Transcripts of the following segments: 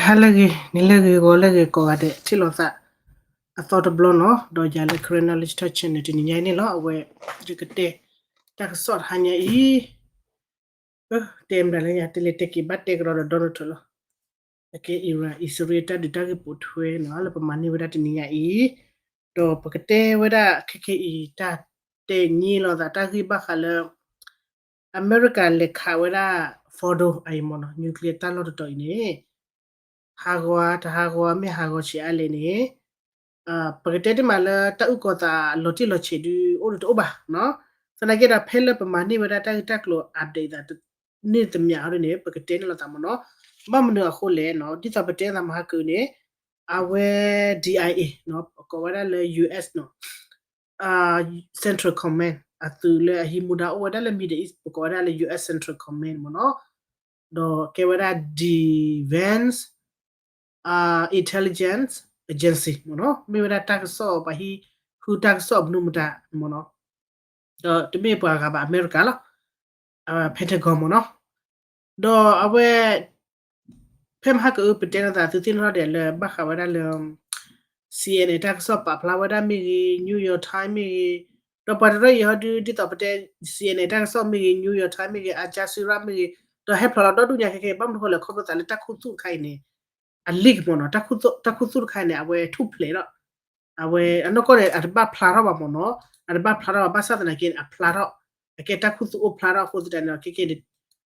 ဟါလၢအဂ့ၤ, နံၤလၢအဂ့ၤ, ဂီၤလၢအဂ့ၤ, ကိးဂၤဒဲး ထံၣ်လိာ်သးအသီတဘျီနီၤ, ဒီးယၤလၢ Karen Knowledge Talk Channel တနံၤညါအံၤန့ၣ်လီၤ. အဝဲ ယကတဲ တၢ်ကစီၣ်တဟါညါအံၤ တဲမတၤလဲၣ်ညါ တဲလဲၤတဲက့ၤဘၣ်တဲကဒီးဒီး Donald Trump လီၤ. အကဲ Iran အံၣ်စရ့လး တၢ်ဒုးတၢ်ဂ့ၢ်ပိာ်ထွဲနီၤ လၢပမၤန့ၢ်ဝဲဒၣ်တနံၤညါအံၤ, ဒီးပကတဲဝဲဒၣ်ခဲခဲအံၤ တၢ်တဲန့ၢ်လိာ်သးတၢ်ဂ့ၢ်ဘၣ်ဃးလၢ အမဲရကၤလဲၤခးဝဲဒၣ် Fordo အံၤမ့ၢ်နီၤ nuclear တၢ်လီၢ်တတီၤအံၤန့ၣ် ဟးဂီၤဧါ တဟးဂီၤဧါ မ့ၢ်ဟးဂီၤဆံးအါလဲၣ်န့ၣ် ပကတဲတ့ၢ်မးလၢတၢ်အုၣ်ကီၤသးလီၤတံၢ်လီၤဆဲးဒုးအိၣ်ဒီးတအိၣ်ဘၣ်နီၤ. သနာ်က့ဒီးဖဲလၢပမၤန့ၢ်ဝဲဒၣ်တၢ်ဂ့ၢ်တၢ်ကျိၤ update သးန့ၣ်တမံၤအံၤဒ်န့ၣ် ပကတဲန့ၢ်လိာ်သးမ့ၢ်နီၤ. ဘၣ်မနုၤအဃိလဲၣ်နီၤ ဒ်သိးပတဲသးမဟါကၢန့ၣ် အဝဲ DIA နီၤ ကိးဝဲဒၣ်လၢ US နီၤ Central Command အသုးလၢအဟံးမူဒါအိၣ်ဝဲဒၣ်လၢ Middle East ပကိးဝဲဒၣ်လၢ US Central Command မ့ၢ်နီၤ, ဒီးကဲဝဲဒၣ် Defense Intelligence Agency မ့ၢ်နီၤ, မ့ၢ်ဝဲဒၣ်တၢ်ကစီၣ်ပှၤဟံးဃုတၢ်ကစီၣ်မနုၤမတၤမ့ၢ်နီၤ, ဒီးတမ့ၢ်ပှၤဂၤဘၣ် အမဲရကၤလီၤ, Pentagon မ့ၢ်နီၤ, ဒီးအဝဲ ဖဲမဟါကၢအံၤ ပတဲလိာ်သးသုသ့ၣ်နီၣ်ထီၣ်ဒဲးလၢဘၣ်ဃးဝဲဒၣ်လၢ CNN တၢ်ကစီၣ်ပာ်ဖျါဝဲဒၣ်မ့ၢ်ဂ့ၤ, New York Times မ့ၢ်ဂ့ၤ, ဒီးပှၤတရၢအံၤဟီဒုး ဒ်သိးပတဲ CNN တၢ်ကစီၣ်မ့ၢ်ဂ့ၤ, New York Times မ့ၢ်ဂ့ၤ, Al Jazeera မ့ၢ်ဂ့ၤ, ဒီးဟဲဖျိးလီၤဒီဒူၣ်ညါခဲခဲ ဘၣ်မနုၤဃိလဲၣ် ခီဖျိသးလၢတၢ်ခူသူၣ်တခါအံၤန့ၣ် အ leak မ့ၢ်နီၤ, တၢ်ခူသူၣ်တခါအံၤန့ၣ် အဝဲထူၣ်ဖျဲးထီၣ် အဝဲအနီၢ်ကီၢ်န့ၣ် အတဘၣ်ဖျါထီၣ်ဘၣ်မ့ၢ်နီၤ, အတဘၣ်ဖျါထီၣ်ဘၣ် ဘၣ်ဆၣ်သနာ်က့န့ၣ် အဖျါထီၣ်, အကဲတၢ်ခူသူၣ်အိၣ်ဖျါထီၣ်အဃိသတးန့ၣ် ခဲခဲန့ၣ်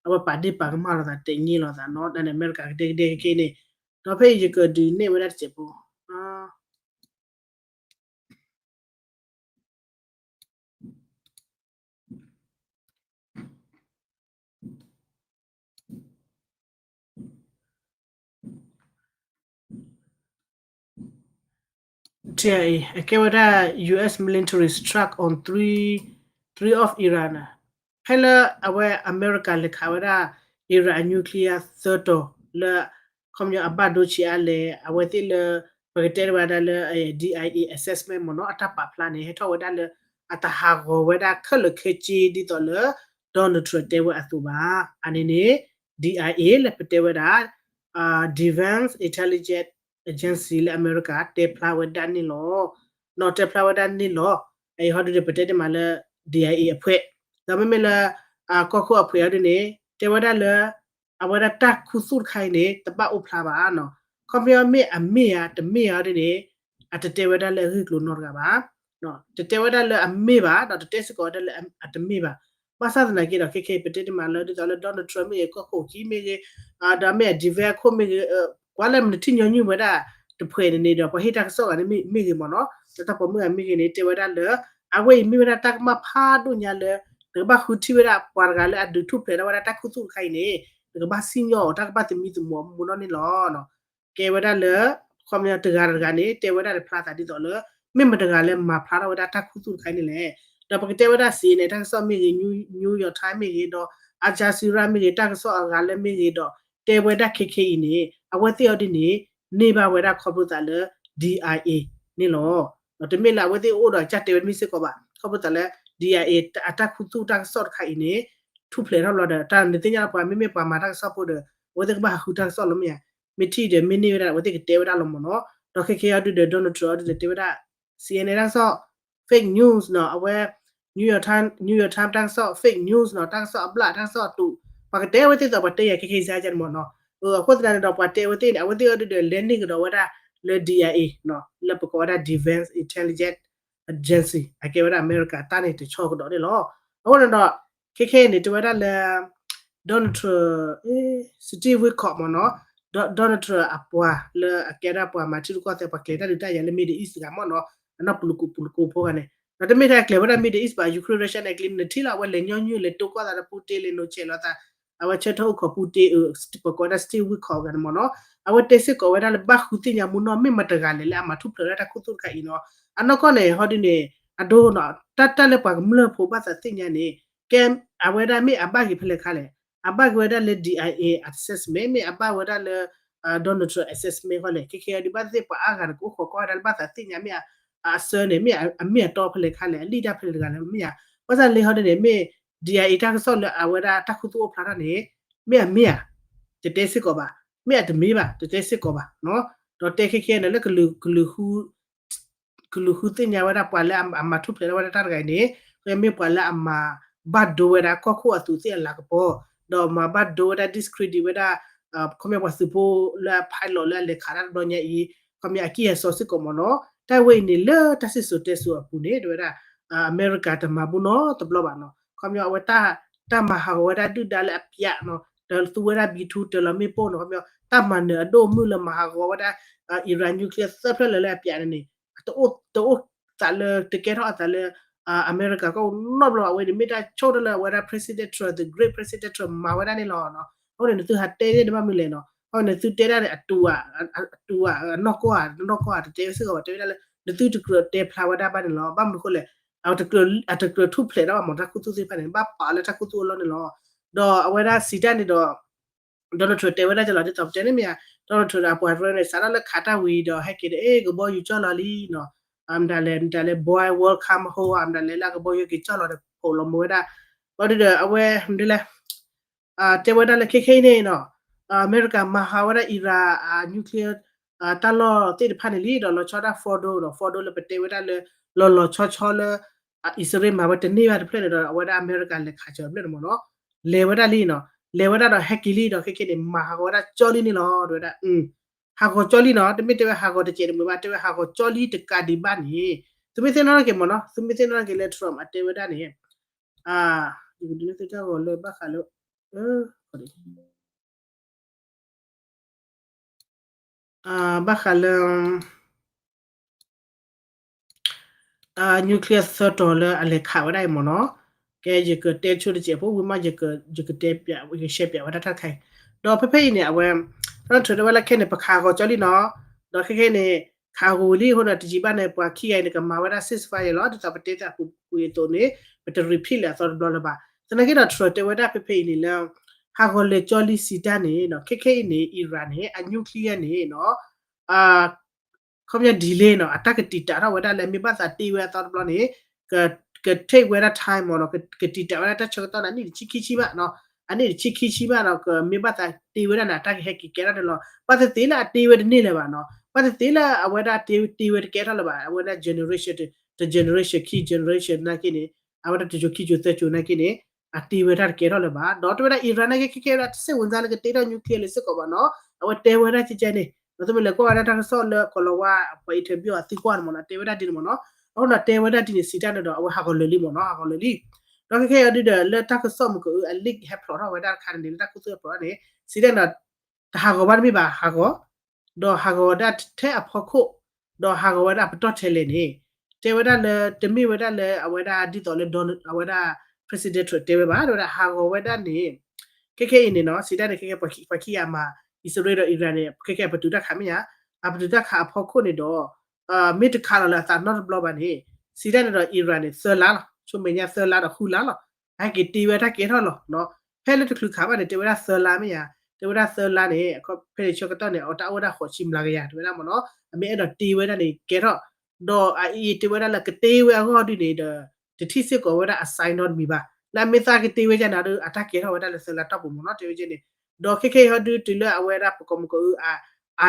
အဝဲပာ်ဒ့ၣ်ပာ်ကမၣ်လိာ်သးတဲန့ၢ်လိာ်သးနီၤ, ဒ်န့ၣ် အမဲရကၤကဒဲကဒဲခဲခဲန့ၣ်, ဒီးဖဲအံၤယကဒုးနဲၣ်ဝဲဒၣ်တစဲးဖိ အကဲဝဲဒၣ် US military struck on three, three of Iran န့ၣ်, ဖဲလၢအဝဲအမဲရကၤလဲၤခးဝဲဒၣ် Iran အ nuclear သၢတီၤလၢ ခီပညီအဘၣ်ဒိဆံးအါလဲၣ် အဝဲသ့ၣ်လၢ ပကတဲဝဲဒၣ်လၢ DIA assessment မ့ၢ်နီၤ အတၢ်ပာ်ဖျါန့ၣ် ဟဲထီၣ်ဝဲဒၣ်လၢ အတဟးဂီၤဝဲဒၣ်ခဲလၢာ်ခဲဆ့ဒ်သိးလၢ Donald Trump တဲဝဲအသိးဘၣ်. အန့ၣ်န့ၣ် DIA လၢပတဲဝဲဒၣ် Defense Intelligence Agency လၢအမဲရကၤ တဲဖျါဝဲဒၣ်န့ၣ်လီၤ. နီၢ်တဲဖျါဝဲဒၣ်န့ၣ်လီၤ. အအံၤဟီဒုဒီးပတဲတ့ၢ်မးလၢ DIA အဖှဲး, ဒီးမ့မ့ၢ်လၢ ကီၢ်ခိၣ်အဖှဲးဟီဒုန့ၣ် တဲဝဲဒၣ်လၢ အဝဲဒၣ်တၢ်ခူသူၣ်တခါအံၤန့ၣ် တဘၣ်အိၣ်ဖျါဘၣ်နီၤ. ခီပညီမ့ၢ်အမ့ၢ်ဧါ တမ့ၢ်ဧါဒ်န့ၣ် အတတဲဝဲဒၣ်လၢအဂ့ၢ်ကျိၤနီတဂၤဘၣ်. တတဲဝဲဒၣ်လၢအမ့ၢ်ဘၣ် ဒီးတတဲစ့ၢ်ကီးဝဲဒၣ်လၢအတမ့ၢ်ဘၣ်. ဘၣ်ဆၣ်သနာ်က့ဒီး ခဲခဲအံၤ ပတဲတ့ၢ်မးလၢ ဒ်သိးလၢ Donald Trump မ့ၢ်ဂ့ၤ ကီၢ်ခိၣ်ခံမ့ၢ်ဂ့ၤ, ဒီးမ့ၢ်အ defense ခိၣ်မ့ၢ်ဂ့ၤ, ပှၤလၢမနုၤထံၣ်ညီနုၢ်ဝဲဒၣ်တဖှဲးန့ၣ်န့ၣ်ဒီး ပှၤဟ့ၣ်တၢ်ကစီၣ်ဂၤန့ၣ်မ့ၢ်ဂ့ၤမ့ၢ်နီၤ, ဒီးတၢ်ပိာ်မုၣ်ဂၤမ့ၢ်ဂ့ၤန့ၣ် တဲဝဲဒၣ်လၢ အဝဲအံၤမ့ၢ်ဝဲဒၣ်တၢ်ကမၣ်ဖးဒိၣ်ညါလၢ နကဘၣ်ဃုထံၣ်ဝဲဒၣ်ပှၤတဂၤလၢအဒုးထူၣ်ဖျဲးထီၣ်ဝဲဒၣ်တၢ်ခူသူၣ်တခါအံၤန့ၣ် နကဘၣ်စံၣ်ညီၣ်အီၤ တၢ်ကဘၣ်သမံသမိးမူနီၢ်န့ၣ်လီၤ. ကဲဝဲဒၣ်လၢ ခီပညီတဂၤတဂၤန့ၣ် တဲဝဲဒၣ်တဖျါသးဒ်သိးလၢ မ့ၢ်မတဂၤလၢမၤဖျါထီၣ်ဝဲဒၣ်တၢ်ခူသူၣ်တခါအံၤန့ၣ်လဲၣ်. ဒီးပကတဲဝဲဒၣ် CNN တၢ်ကစီၣ်မ့ၢ်ဂ့ၤ, New York Times မ့ၢ်ဂ့ၤ, ဒီး Al Jazeera မ့ၢ်ဂ့ၤ, တၢ်ကစီၣ်အဂၤလၢမ့ၢ်ဂ့ၤဒီး တဲဝဲဒၣ်ခဲခဲအံၤန့ၣ် အဝဲသ့ၣ်အီၤဒ်န့ၣ် န့ၢ်ဘၣ်ဝဲဒၣ်ခီဖျိသးလၢ DIA န့ၣ်လီၤ. ဒီးတမ့ၢ်လၢအဝဲသ့ၣ်အိၣ်ဒီးကစၢ်တဲဝဲတမ့ၢ်စ့ၢ်ကီးဘၣ် ခီဖျိသးလၢ DIA အတၢ်ခူသူၣ်တၢ်ကစီၣ်တခါအံၤန့ၣ် ထူၣ်ဖျဲးထီၣ်ဘျီဒီး တၢ်နသ့ၣ်ညါလၢပှၤမ့မ့ၢ်ပှၤမၤတၢ်ကစီၣ်ဖိဒီး အဝဲသ့ၣ်ကဘၣ်ဟးဃုတၢ်ကစီၣ်လီၤမ့ၢ်ဧါ, မ့ၢ်ထံၣ်ဒီးမ့ၢ်န့ၢ်ဝဲဒၣ် အဝဲသ့ၣ်ကတဲဝဲဒၣ်လီၤမ့ၢ်နီၤ. ဒီးခဲခဲအံၤဒုဒီး Donald Trump အီၤဒုဒီးတဲဝဲဒၣ် CNN တၢ်ကစီၣ် fake news နီၤ, အဝဲ New York Times, New York Times တၢ်ကစီၣ် fake news နီၤ, တၢ်ကစီၣ်အဘျၣ် တၢ်ကစီၣ်အတူး, ပှၤကတဲအဝဲသ့ၣ်သိးပှၤတဲယၤခဲခဲအံၤစါယါန့ၣ်မ့ၢ်နီၤ. အဃိသတးန့ၣ်ဒီး ပှၤတဲအဝဲသ့ၣ်န့ၣ် အဝဲသ့ၣ်အီၤဒုဒီးလဲၤန့ၢ်ကဒီးဝဲဒၣ်လၢ DIA နီၤ, လၢပကိးဝဲဒၣ် Defense Intelligence Agency အကဲဝဲဒၣ်အမဲရကၤတၢ်န့ၣ်တဆီကဒီးန့ၣ်လီၤ. အဃိန့ၣ်ဒီး ခဲခဲအံၤန့ၣ် တဲဝဲဒၣ်လၢ Donald Trump, Steve Witkoff မ့ၢ်နီၤ, Donald Trump အပှၤလၢအကဲဒၣ်ပှၤမၤထံရူၢ်ကီၢ်သဲး ပှၤကျဲၤတၢ်ဒုးတၢ်ယၤလၢ Middle East တဂၤမ့ၢ်နီၤ, အနီၢ်ပူၤလကိးပူၤလကိးဖိဂၤန့ၣ်, ဒီးတမ့ၢ်ထဲအကျဲၤဝဲဒၣ် Middle East ဘၣ် Ukraine, Russia န့ၣ် ကျဲၤနထံၣ်လီၤ အဝဲလဲၤညီနုၢ်လဲၤတိၢ်ကီၢ်သးဒီး Putin လဲၤနိးဆဲးလီၤသး, အဝဲဆၢထၢၣ်အိၣ်ခိး Putin အၢ ပကိးဝဲဒၣ် Steve Witkoff ဂၤန့ၣ်မ့ၢ်နီၤ, အဝဲတဲစ့ၢ်ကီးဝဲဒၣ်လၢဘၣ်ဃုသ့ၣ်ညါမူနီၢ် မ့ၢ်မတဂၤလဲၣ်လၢအမၤထူၣ်ဖျဲးဝဲဒၣ်တၢ်ခူသူၣ်တခါအံၤနီၤ, အနီၢ်ကီၢ်န့ၣ် ဟီဒုန့ၣ် အဒိနီၤ, တၢ်တၢ်လၢပှၤကမျၢၢ်ဖိဘၣ်သးသ့ၣ်ညါန့ၣ် ကဲအဝဲဒၣ်မ့ၢ်အဘၣ်က့ၤဖဲလဲၣ်ခါလဲၣ်, အဘၣ်က့ၤဝဲဒၣ်လၢ DIA assessment မ့ၢ်အဘၣ်ဝဲဒၣ်လၢ Donald Trump assessment ဃီလဲၣ်, ခဲခဲအံၤဒုးဘၣ်သ့ၣ်ပှၤအါဂၤန့ၣ် ကအိၣ်ခိးကွၢ်ဝဲဒၣ်လၢဘၣ်သးသ့ၣ်ညါမ့ၢ် အဆၢန့ၣ် မ့ၢ်အမ့ၢ်အတီဖဲလဲၣ်ခါလဲၣ်, အလံၣ်တၢ်ဖဲလဲၣ်တဂၤလဲၣ်မ့ၢ်ဧါ, ဘၣ်ဆၣ်လၢဟီဒုန့ၣ် မ့ၢ် DIA တၢ်ကစီၣ်လၢအဝဲဒၣ်တၢ်ခူသူၣ်အိၣ်ဖျါထီၣ်န့ၣ် မ့ၢ်အမ့ၢ်ဧါ, တတဲစ့ၢ်ကီးဘၣ် မ့ၢ်အတမ့ၢ်ဘၣ် တတဲစ့ၢ်ကီးဘၣ်နီၤ. ဒီးတဲခဲခဲန့ၣ်လၢ ကလုာ်ဃုသ့ၣ်ညါဝဲဒၣ်ပှၤလၢအမၤထူၣ်ဖျဲးထီၣ်ဝဲဒၣ်တၢ်တဂၤအံၤန့ၣ် မ့ၢ်ပှၤလၢအမၤဘၣ်ဒိဝဲဒၣ်ကီၢ်ခိၣ်အသုးသ့ၣ်အလၤကပီၤ, ဒီးမၤဘၣ်ဒိဝဲဒၣ် discredit ဝဲဒၣ် ခီပညီပှၤသုးဖိလၢအ pilot လၢအလဲၤခးတၢ်တဘျီညါအံၤ, ခီပညီအကံၢ်အစီစ့ၢ်ကီးမ့ၢ်နီၤ. တၢ်ဝဲအံၤန့ၣ်လၢတၢ်စံၣ်စိၤတဲစိၤအပူၤန့ၣ် တဲဝဲဒၣ် အမဲရကၤတမၤဘူးနီတဘျီဘၣ်နီၤ. ခီပညီအဝဲ တၢ်မၤဟးဂီၤဝဲဒၣ်ဒုၣ်ဒါလၢအပျးနီၤ, တသူဝဲဒၣ် B two တလီၤမ့ၣ်ပိၢ်နီၤ, ခီပညီ တၢ်မၤနၢၤအဒိၣ်အမုၢ်လၢမၤဟးဂီၤဝဲဒၣ် Iran nuclear သၢဖျၢၣ်လၢလၢအပျးန့ၣ်န့ၣ် တအိၣ်သးလၢ တကဲထီၣ်အသးလၢ အမဲရကၤကီၢ်ပူၤနီတဘျီဘၣ်. အဝဲန့ၣ် မ့ၢ်တၢ်ဆိၣ်တၢ်လၢအဝဲဒၣ် President Trump, the great President Trump မၤဝဲဒၣ်န့ၣ်လီၤနီၤ. အဃိန့ၣ် နသုဟးတဲန့ၣ်တဘၣ်မနုၤလဲၣ်နီၤ. အဃိန့ၣ် နသုတဲဒၣ်န့ၣ် အတူးဧါ, အတူးဧါ, အနီၢ်ကီၢ်ဧါ, နီၢ်ကီၢ်ဧါ တတဲဝဲစ့ၢ်ကီးဘၣ်. တဲဝဲဒၣ်လၢ နသုတကြၢးတဲဖျါဝဲဒၣ်ဘၣ်န့ၣ်လီၤ. ဘၣ်မနုၤအဃိလဲၣ်, အတကြၢးထူၣ်ဖျဲးဒၣ်ဘၣ်မ့ၢ် တၢ်ခူသူၣ်သ့ၣ်တဖၣ်န့ၣ် ဘၣ်ပာ်အီၤလၢတၢ်ခူသူၣ်အလီၢ်န့ၣ်လီၤ. ဒီးအဝဲဒၣ်စံးတၢ်န့ၣ်ဒီး Donald Trump တဲဝဲဒၣ်ကလီၤ ဒ်သိးပတဲန့ၣ်မ့ၢ်ဧါ, Donald Trump ဒီးအပှၤရဲန့ၣ် စးထီၣ်လၢခးတၢ်ဝံၤဒီး ဟဲက့ၤဒီး အ့ၣ် ကဘီယူၤကၠီၣ်လီၤလံနီၤ, မတၤလဲၣ် မတၤလဲၣ် boy welcome home မတၤလဲၣ် လၢအကဘီယူၤက့ၤကၠီၣ်လီၤဒီး ဖိးလီၤမုာ်ဝဲဒၣ်. ဘၣ်ဒီးအဝဲ မနုၤလဲၣ် တဲဝဲဒၣ်လၢခဲခဲအံၤန့ၣ်နီၤ, အမဲရကၤမၤဟးဝဲဒၣ် Iran အ nuclear တၢ်လီၢ်သ့ၣ်တဖၣ်န့ၣ်လံ ဒီးလီၤဆီဒၣ် Fordo နီၤ, Fordo လၢပတဲဝဲဒၣ်လၢ လီၤလီၤဆီဆီလၢ အံၣ်စရ့လးမၤဝဲတန့ၢ်ဘၣ်တဖျၢၣ်န့ၣ်ဒီး အဝဲဒၣ်အမဲရကၤလဲၤခးစၢၤတဖျၢၣ်န့ၣ်မ့ၢ်နီၤ, လဲၤဝဲဒၣ်လံနီၤ, လဲၤဝဲဒၣ်ဒီးဟဲက့ၤလံဒီး ခဲခဲန့ၣ် မၤဟးဂီၤဝဲဒၣ်ကၠီလံန့ၣ်လီၤ တဲဝဲဒၣ်. ဟးဂီၤကၠီလံနီၤ, တမ့ၢ်တဲဝဲဟးဂီၤတစဲးတမှဲၤဘၣ်, တဲဝဲဟးဂီၤကၠီလံတကးဒံးဘၣ်န့ၣ်, သုမ့ၢ်သ့ၣ်နီၣ်ထီၣ်က့ၤမ့ၢ်နီၤ, သုမ့ၢ်သ့ၣ်နီၣ်ထီၣ်က့ၤလၢ Trump အတဲဝဲဒၣ်န့ၣ် ယကဒုးနဲၣ်သုတၢ်ဂီၤလၢဘၣ်ဃးလၢ ဘၣ်ဃးလၢ nuclear သၢတီၤလၢအလဲၤခးဝဲဒၣ်အံၤမ့ၢ်နီၤ, ကဲ ယကတဲဆိတစဲးဖိ ဝံၤမး ယကတဲပျး ယကရှဲပျးဝဲဒၣ်တၢ်တခါအံၤ, ဒီးဖဲဖဲအံၤန့ၣ် အဝဲ Trump တဲဝဲလၢခဲန့ၣ် ပခးဂီၤကၠီလံနီၤ, ဒီးခဲခဲန့ၣ် ခးဂီၤဝံၤလံအဃိဒီး တယံာ်ဘၣ်န့ၣ် ပှၤခံဂၤအံၤန့ၣ် ကမၤဝဲဒၣ် ceasefire လီၤ, ဒ်သိးပတဲသးပူၤကွံာ်အသိးန့ၣ် ပတ repeat လၢအသီတဘျီလၢၤဘၣ်. သနာ်က့ဒီး Trump တဲဝဲဒၣ်ဖဲဖဲအံၤန့ၣ်လၢ ဟးဂီၤလဲၤကၠီလံစံးတၢ်န့ၣ်နီၤ, ခဲခဲအံၤန့ၣ် Iran န့ၣ် အ nuclear န့ၣ်နီၤ ခီပညီ delay နီၤ, အတၢ်ကတံာ်တာ်ထီၣ်ဝဲဒၣ်လၢ မ့ၢ်ဘၣ်သးတ့ဝဲအသီတဘျီန့ၣ် က က take ဝဲဒၣ် time မ့ၢ်နီၤ, က ကတံာ်တာ်ဝဲဒၣ်တၢ်ဆၢကတီၢ်န့ၣ် အနံၣ်တဆံခံဆံဘၣ်နီၤ, အနံၣ်တဆံခံဆံဘၣ်နီၤ, ကမ့ၢ်ဘၣ်သးတ့ဝဲဒၣ်န့ၣ် အတၢ်ကဟဲက့ၤကဲထီၣ်န့ၣ်လီၤ. ဘၣ်သ့ၣ်သ့ၣ်လၢအတ့ဝဲတန့ၢ်လၢၤဘၣ်နီၤ, ဘၣ်သ့ၣ်သ့ၣ်လၢအဝဲဒၣ်တ့ တ့ဝဲတကဲထီၣ်လၢၤဘၣ်, အဝဲဒၣ် generation တ generation ခံ generation နာ်က့န့ၣ် အဝဲဒၣ်တကၠိၤခံကၠိၤသၢကၠိၤနာ်က့န့ၣ် အတ့ဝဲတၢ်တကဲထီၣ်လၢၤဘၣ်. ဒီးတဲဝဲဒၣ် Iran နာ်က့ ခဲခဲဝဲဒၣ် တစိတ်ဝင်စားလၢကတ့ထီၣ် nuclear လၢၤစ့ၢ်ကီးဘၣ်နီၤ, အဝဲတဲဝဲဒၣ်ကဲကဲန့ၣ် ဒီးသုမ့ၢ်လဲၤကွၢ်ဝဲဒၣ်တၢ်ကစီၣ်လၢ ကီၤလၤဝါ ပှၤ interview အသံကွၢ်န့ၣ်မ့ၢ်နီၤ, တဲဝဲဒၣ်ဒ်န့ၣ်မ့ၢ်နီၤ, အဃိဒီးတဲဝဲဒၣ်ဒ်န့ၣ် စံးတၢ်န့ၣ်ဒီး အဝဲဟးဂီၤလၢာ်လံမ့ၢ်နီၤ, ဟးဂီၤလၢာ်လံ. ဒီးခဲခဲအံၤဒုဒီး လၢတၢ်ကစီၣ်မုၢ်ကအု အ leak ဟဲဖျိးထီၣ်ဝဲဒၣ်တခါန့ၣ်န့ၣ် လၢတၢ်ခူသူၣ်ဟဲဖျိးန့ၣ် စံးတၢ်န့ၣ်ဒီး တဟးဂီၤဘၣ်တမ့ၢ်ဘၣ် ဟးဂီၤ ဒီးဟးဂီၤဝဲဒၣ်ထဲအဖီခိၣ်, ဒီးဟးဂီၤဝဲဒၣ်ပတီၢ်ထဲလဲၣ်န့ၣ်, တဲဝဲဒၣ်လၢ တမ့ၢ်ဝဲဒၣ်လၢအဝဲဒၣ်ဒ်သိးလၢ အဝဲဒၣ် President Trump တဲဝဲဘၣ်, တဲဝဲဒၣ်ဟးဂီၤဝဲဒၣ်န့ၣ်, ခဲခဲအံၤန့ၣ်နီၤ, စံးတၢ်န့ၣ် ခဲခဲပှၤခံဂၤမၤ အံၣ်စရ့လးဒီး Iran န့ၣ် ခဲခဲအပတုာ်တၢ်ခးမ့ၢ်ဧါ, အပတုာ်တၢ်ခးအဖီခိၣ်န့ၣ်ဒီး မ့ၢ်တခးလီၤလၢအသးနီတဘျီဘၣ်န့ၣ်, စံးတၢ်န့ၣ်ဒီး Iran န့ၣ် သၢလါလီၤ, ဆိမဲာ်ညါသၢလါဒီးဃုလါလီၤ, အဟဲက့ၤတ့ဝဲတၢ်ကဲထီၣ်လီၤ. ဖဲလၢတချုးခးဘၣ်န့ၣ် တဲဝဲဒၣ်သၢလါမ့ၢ်ဧါ, တဲဝဲဒၣ်သၢလါန့ၣ် ဖဲန့ၣ်ဆၢကတီၢ်န့ၣ် အတၢ်အိၣ်ဝဲဒၣ်ဃိးဆံမျးကယၤ တဲဝဲဒၣ်မ့ၢ်နီၤ, အမ့ၢ်အဲၣ်ဒိးတ့ဝဲဒၣ်န့ၣ်ကဲထီၣ်, ဒီးအအံၤတဲဝဲဒၣ်လၢကတ့ဝဲအဂီၢ်ဒ်န့ၣ်ဒီး တထံၣ်စ့ၢ်ကီးဝဲဒၣ်အ sign နီတမံၤဘၣ်, လၢအမ့ၢ်သးကတ့ဝဲဒၣ်န့ၣ်ဒီး အတၢ်ကဲထီၣ်ဝဲဒၣ်လၢသၢလါတီၢ်ပူၤမ့ၢ်နီၤ တဲဝဲဒၣ်န့ၣ်, ဒီးခဲခဲအံၤဟီဒုတုၤလၢအဝဲဒၣ်ပကီၢ်မုၢ်ကအု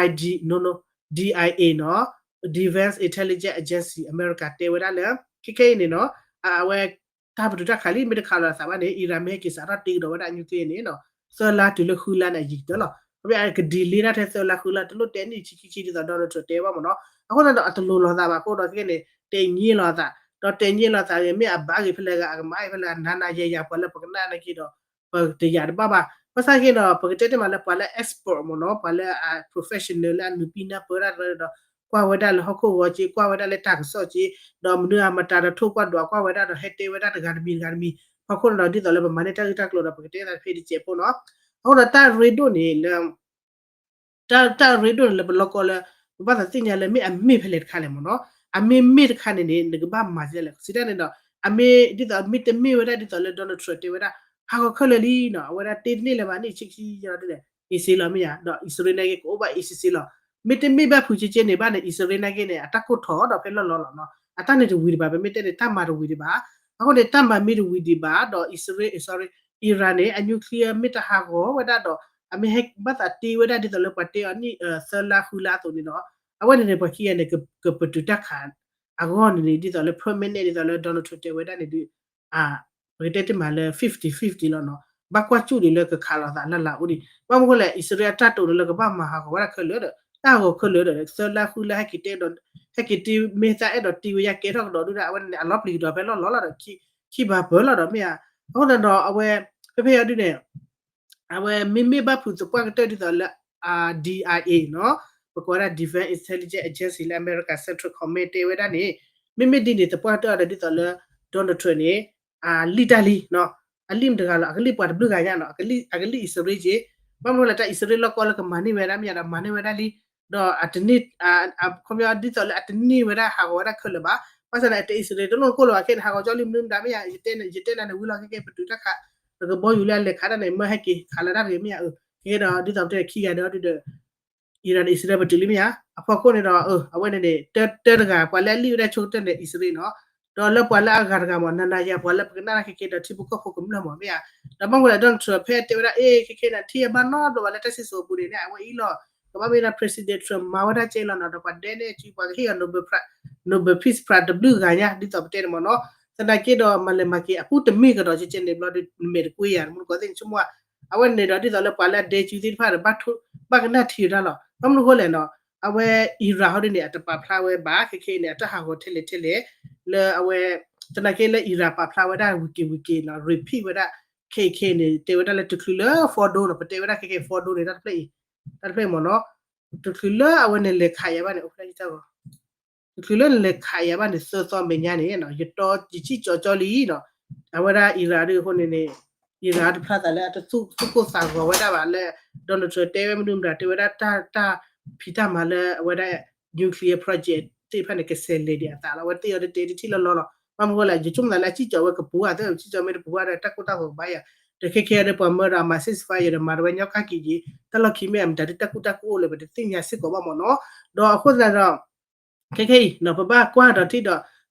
ID, no, no, DIA နီၤ, Defense Intelligence Agency အမဲရကၤတဲဝဲဒၣ်လၢ ခဲခဲအံၤန့ၣ်နီၤ, အဝဲ တၢ်ပတုာ်တၢ်ခးလံ မ့ၢ်တခးလီၤအသးဘၣ်န့ၣ် Iran မ့ၢ်ဟဲက့ၤစးထီၣ်တ့ကဒီးဝဲဒၣ်အ nuclear န့ၣ်နီၤ, သၢလါတုၤလၢဃုလါန့ၣ် အယံၤကတၢၢ်လီၤ. အဝဲအက delay ဒၣ်ထဲသၢလါဃုလါ တလိၣ်တဲနံၣ်တဆံခံဆံဒ်သိး Donald Trump တဲဘၣ်မ့ၢ်နီၤ, အဃိန့ၣ်ဒီးအတလိၤလိာ်သးဘၣ်အဃိဒီး ခဲခဲန့ၣ် တဲညံလီၤအသး, ဒီးတဲညံလီၤအသးဂ့ၤ မ့ၢ်အဘၣ်ဂ့ၤဖဲလဲၣ်ဂ့ၤ အကမၤဂ့ၤဖဲလဲၣ်ဂ့ၤ နၤနၤယၤယၤ ပှၤလၢပကနၣ်နာ်က့ဒီး ပတယာ်တဘၣ်ဘၣ်. ဘၣ်ဆၣ်က့ဒီး ပကတဲတ့ၢ်မးလၢပှၤလၢ expert မ့ၢ်နီၤ, ပှၤလၢအ professional လၢအနုာ်ပံနၢ်ပၢၢ်တၢ်တရၢဒီး ကွၢ်ဝဲဒၣ်လၢဟီၣ်ခိၣ်ဂီၤက့, ကွၢ်ဝဲဒၣ်လၢတၢ်ကစီၣ်က့, ဒီးမနုၤအမတၤဒီးထိၣ်ကွၢ်ဒွးကွၢ်ဝဲဒၣ်ဒီး ဟဲတဲဝဲဒၣ်တဂၤတမံၤတဂၤတမံၤ, ဟီၣ်ခိၣ်န့ၣ်ဒီး ဒ်သိးလၢပမၤန့ၢ်တၢ်ဂ့ၢ်တၢ်ကျိၤဒီး ပကတဲသးဖဲတစဲးဖိနီၤ. အဃိဒီးတၢ်ရ့ဒိၣ်န့ၣ်လၢ တၢ် တၢ်ရ့ဒိၣ်န့ၣ်လၢပလီၢ်ကီၢ်လၢ ပဘၣ်သးသ့ၣ်ညါလၢမ့ၢ်အမ့ၢ်ဖဲလဲၣ်တခါလဲၣ်မ့ၢ်နီၤ, အမ့ၢ်မ့ၢ်တခါန့ၣ်န့ၣ် နကဘၣ်မၤဒ်လဲၣ် စံးတၢ်န့ၣ်ဒီး အမ့ၢ်ဒ်သိးမ့ၢ်တမ့ၢ်ဝဲဒၣ်ဒ်သိးလၢ Donald Trump တဲဝဲဒၣ် ဟးဂီၤခဲလၢာ်လံနီၤ, အဝဲဒၣ်တ့တန့ၢ်လၢၤဘၣ် နံၣ်ဆံခံဆံဒီး အ့စ့လီၤမ့ၢ်ဧါ, ဒီးအံၣ်စရ့လးနာ်က့ ကအိၣ်ဘၣ်အ့စ့စ့လီၤ. မ့တမ့ၢ်ဘၣ်ဖုးက့က့န့ၣ်ဘၣ်န့ၣ် အံၣ်စရ့လးနာ်က့န့ၣ် အတၢ်ကိၢ်ထီၣ်ဒီးဖဲလီၢ်လီၢ်လီၤနီၤ, အတၢ်န့ၣ်တဝံၤဒံးဘၣ်, ပမ့ၢ်တဲန့ၣ် တၢ်မၤတဝံၤဒံးဘၣ်. အဃိန့ၣ် တၢ်မၤမ့ၢ်တဝံၤဒံးဘၣ်ဒီး အံၣ်စရ့လး sorry, Iran န့ၣ် အ nuclear မ့ၢ်တဟးဂီၤဝဲဒၣ်ဒီး အမ့ၢ်ဟဲဘၣ်သးတ့ဝဲဒၣ်ဒ်သိးလၢပှၤတ့အီၤနံၣ်သၢလါဃုလါအသိးန့ၣ်ဒီး အဝဲန့ၣ်န့ၣ် ပှၤခံဂၤန့ၣ် ကပတုာ်တၢ်ခးအဂီၢ်န့ၣ်န့ၣ် ဒ်သိးလၢ permanent ဒ်သိးလၢ Donald Trump တဲဝဲဒၣ်န့ၣ်ဒီး ပကတဲတ့ၢ်မးလၢ fifty fifty လီၤနီၤ. ဘၣ်ကွၢ်စူၣ်ဒံးလၢကခးလိာ်သးလၢ်လၢ်အိၣ်ဒံး. ဘၣ်မနုၤဃိလဲၣ် အံၣ်စရ့လးအတၢ်တိာ်န့ၣ်လၢကဘၣ်မၤဟးဂီၤဝဲဒၣ်ခဲလၢာ်ဒီး တၢ်ဟးဂီၤခဲလၢာ်ဒီး သၢလါဃုလါ ဟဲက့ၤတဲဒီး ဟဲက့ၤတ့မ့ၢ်သးအဲၣ်ဒိးတ့ဝဲယၤကဲထီၣ်ကဒီးဒုဒၣ် အဝဲန့ၣ်န့ၣ် အလီၤပျံၤကဒီးဖဲလီၢ်လီၤလီၤဒီး ခံဘၣ်ပၢၢ်လီၤဒီးမ့ၢ်ဧါ. အဃိသတးဒီးအဝဲ ဖဲဖဲအံၤဒုန့ၣ် အဝဲမ့မ့ၢ်ဘၣ်ဖုးသပှၢ်ကတၢၢ်ဒ်သိးလၢ DIA နီၤ, ပကိးဝဲဒၣ် Defense Intelligence Agency လၢအမဲရကၤ Central Command တဲဝဲဒၣ်န့ၣ် မ့မ့ၢ်ဒ်န့ၣ် သပှၢ်ကတၢၢ်ဒီးဒ်သိးလၢ Donald Trump န့ၣ် အလံၣ်တၢ်လံနီၤ, အလံၣ်မတၤတဂၤလီၤ, အကလံၣ်ပှၤတဘျုးဂၤညါနီၤ, အကလံၣ်အံၣ်စရ့လးက့, ဘၣ်မနုၤလဲၣ် တၢ်အံၣ်စရ့လးလီၢ်ကီလၢကမၤန့ၢ်ဝဲဒၣ်မ့ၢ်ဧါဒီး မၤန့ၢ်ဝဲဒၣ်လံ, ဒီးအတန့ၢ် ခီပညီဒ်သိးလၢအတန့ၢ်ဝဲဒၣ်ဟးဂီၤဝဲဒၣ်ခဲလၢာ်ဘၣ်, ဘၣ်ဆၣ်န့ၣ် အတအံၣ်စရ့လးတလိၣ်ကိၢ်လီၤဘၣ်ခဲန့ၣ် ဟးဂီၤကၠီလံမနုၤမတၤမ့ၢ်ဧါ, ယတဲနၤနဝံၤလီၤ ခဲကဲပတုာ်တၢ်ခး ပကဘီယူၤလၢအလဲၤခးတၢ်န့ၣ် မၢဟဲက့ၤခးလၢတၢ်တဂ့ၤမ့ၢ်ဧါ, ခဲကဲဒီးဒ်သိးပတဲခံဂၤဒီးဒုဒီး အံၤဒီးန့ၣ် အံၣ်စရ့လးပတုာ်လံမ့ၢ်ဧါ, အဖီခိၣ်န့ၣ်ဒီး အဝဲန့ၣ်န့ၣ် တၢတဂၤ ပှၤလၢအလံၣ်ဝဲဒၣ်ဆိကတၢၢ်န့ၣ် အံၣ်စရ့လးနီၤ, ဒီးလၢပှၤလၢအဂၤတဂၤမ့ၢ် နၤနၤယၤ ပှၤလၢပကနၣ်တၢ်ခဲကဲဒီးထံဖိကီၢ်ဖိကမျၢၢ်မ့ၢ်မ့ၢ်ဧါ, ဒီးဘၣ်မနုၤလဲၣ် Donald Trump ဖဲတဲဝဲဒၣ် အ့ ခဲကဲန့ၣ် ထံၣ်အဘၣ်နီတဘျီဘၣ်လၢတၢ်စံၣ်စိၤအပူၤန့ၣ်န့ၣ် အဝဲအံၤလီၤ, ကဘၣ်မ့ၢ်ဒၣ် President Trump မၤဝဲဒၣ်ကဲလီၤနီၤ, ဒီးပှၤဒဲန့ၢ်အစု ပှၤကဟ့ၣ်အီၤ Nobel Prize တဘျုးဂၤညါ ဒ်သိးပတဲန့ၣ်မ့ၢ်နီၤ, သနာ်က့ဒီး မၤလဲၤမၤက့ၤ အပူတမ့ၢ်ကဒီးကဲကဲန့ၣ်ဘျီဒီး နမဲာ်တကွ့ယၤ မနုၤကီသ့ၣ်န့ၣ်ဆိကမိၣ်ဧါ, အဝဲန့ၣ်ဒီးဒ်သိးလၢပှၤလၢအဒဲစုသ့ၣ်တဖၣ်ဒီး ဘၣ်ကနၣ်ထံဝဲဒၣ်လီၤ, ဘၣ်မနုၤဃိလဲၣ်နီၤ, အဝဲ Iran ဟီဒ်န့ၣ် အတပာ်ဖျါဝဲဘၣ် ခဲခဲအံၤန့ၣ် အတၢ်ဟးဂီၤထဲလဲၣ်ထဲလဲၣ်, လၢအဝဲ သနာ်က့လၢ Iran ပာ်ဖျါဝဲဒၣ်ဝံၤက့ၤဝံၤက့ၤနီၤ repeat ဝဲဒၣ် ခဲခဲအံၤန့ၣ် တဲဝဲဒၣ်လၢတချုးလၢ Fordo နီၤ ပတဲဝဲဒၣ်ခဲခဲ Fordo န့ၣ် တၢ်တဖျၢၣ်အံၤ တၢ်တဖျၢၣ်အံၤမ့ၢ်နီၤ, တချုးလၢအဝဲန့ၣ်လဲၤခးယၤဘၣ်န့ၣ် အိၣ်ဖျဲၣ်ယတၢ်ဂီၤ တချုးလၢနလဲၤခးယၤဘၣ်န့ၣ် သၢသီမဲာ်ညါန့ၣ် ယတီယစံၣ်ကၠီကၠီလံနီၤ, အဝဲဒၣ် Iran ဒ်အဃိန့ၣ်န့ၣ် Iran တဖျါသးလၢအတသူၣ်ကိၢ်သးဂီၤဝဲဒၣ်ဘၣ်လၢ Donald Trump တဲဝဲမနုၤမတၤ တဲဝဲဒၣ်တၢ် တၢ်ဖံးတၢ်မၤလၢအဝဲဒၣ် nuclear project သ့ၣ်တဖၣ်န့ၣ် ကဆဲးလဲၤဒံးအသးလီၤ, အဝဲသ့ၣ်အီၤတတဲတထံၣ်လီၤလီၤလီၤ, ဘၣ်မနုၤဃိလဲၣ် ယဆိကမိၣ်သးလၢအစံၣ်ကၠီဝဲကပူၤဧါ သ့ၣ်စံၣ်ကၠီမ့ၢ်တပူၤဘၣ်ဒီး တၢ်ကိၢ်တၢ်ဂီၤကဘၣ်ယၤ, ဒီးခဲခဲအံၤဒီးပှၤမၢဒီးအမၤ ceasefire ဒီးမၤတဝဲညီကၣ်က့ၤက့ၤ တၢ်လီၢ်ခံမ့ၢ်အမတၤဒ်တၢ်ကူတၢ်ကူအိၣ်လၢပတသ့ၣ်ညါစ့ၢ်ကီးဘၣ်မ့ၢ်နီၤ, ဒီးအဃိသတးဒီး ခဲခဲအံၤနီၤ ပဘၣ်ကွၢ်ဒီးထံၣ်ဒီး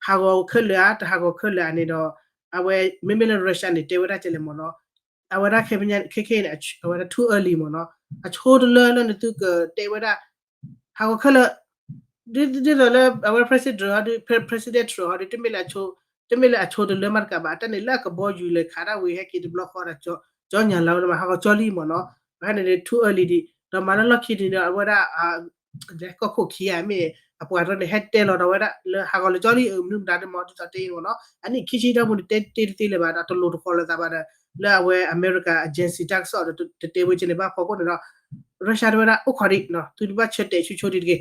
ဟးဂီၤခဲလၢာ်ဧါ တဟးဂီၤခဲလၢာ်ဧါန့ၣ်ဒီး အဝဲ မ့မ့ၢ်လၢ Russia န့ၣ် တဲဝဲဒၣ်ကဲလဲၣ်မ့ၢ်နီၤ, အဝဲဒၣ်ခဲခဲအံၤန့ၣ် အဝဲဒၣ် too early မ့ၢ်နီၤ, အဆိတလၢလၢနသုကတဲဝဲဒၣ် ဟးဂီၤခဲလၢာ် ဒ်သိးလၢအဝဲ President Trump ဟီဒ် President Trump ဟီဒ် တမ့ၢ်လၢအဆိ တမ့ၢ်လၢအဆိတလၢမးတကးဘၣ် တၢ်န့ၣ်လၢအကဘီယူၤလဲၤခးတၢ်ဝံၤဟဲက့ၤတဘျီဃီဒီး ကၠီညါလီၤဝဲဒၣ်မး ဟးဂီၤကၠီလံမ့ၢ်နီၤ, အဝဲန့ၣ် too early ဒံး ဒီးမၤလၢလီၢ်ခံန့ၣ်ဒီး အဝဲဒၣ် ကီၢ်ခိၣ်ခံဂၤမ့ၢ် အပှၤတနီၤန့ၣ် ဟဲတဲလီၤဒီးဝဲဒၣ်လၢဟးဂီၤလၢကၠီလံ မနုၤမတၤဒ်မ့ၢ်ဒ်သိးတဲအံၤမ့ၢ်နီၤ, အနံၣ်ခံဆံတီၢ်ပူၤန့ၣ် တဲတသ့လၢၤဘၣ်ဒီးတလိၤတဃီၤလိာ်သးဘၣ်ဒီး လၢအဝဲအမဲရကၤ agency တၢ်ကစီၣ်ဒီး တတဲဝဲကဲန့ၣ်ဘၣ်ဖီခိၣ်န့ၣ်ဒီး Russia တဲဝဲဒၣ်အိၣ်ခိးဒံး သုတဘၣ်ဆၢတဲာ်ဆူဆိဒံးတဂ့ၤ, ခီ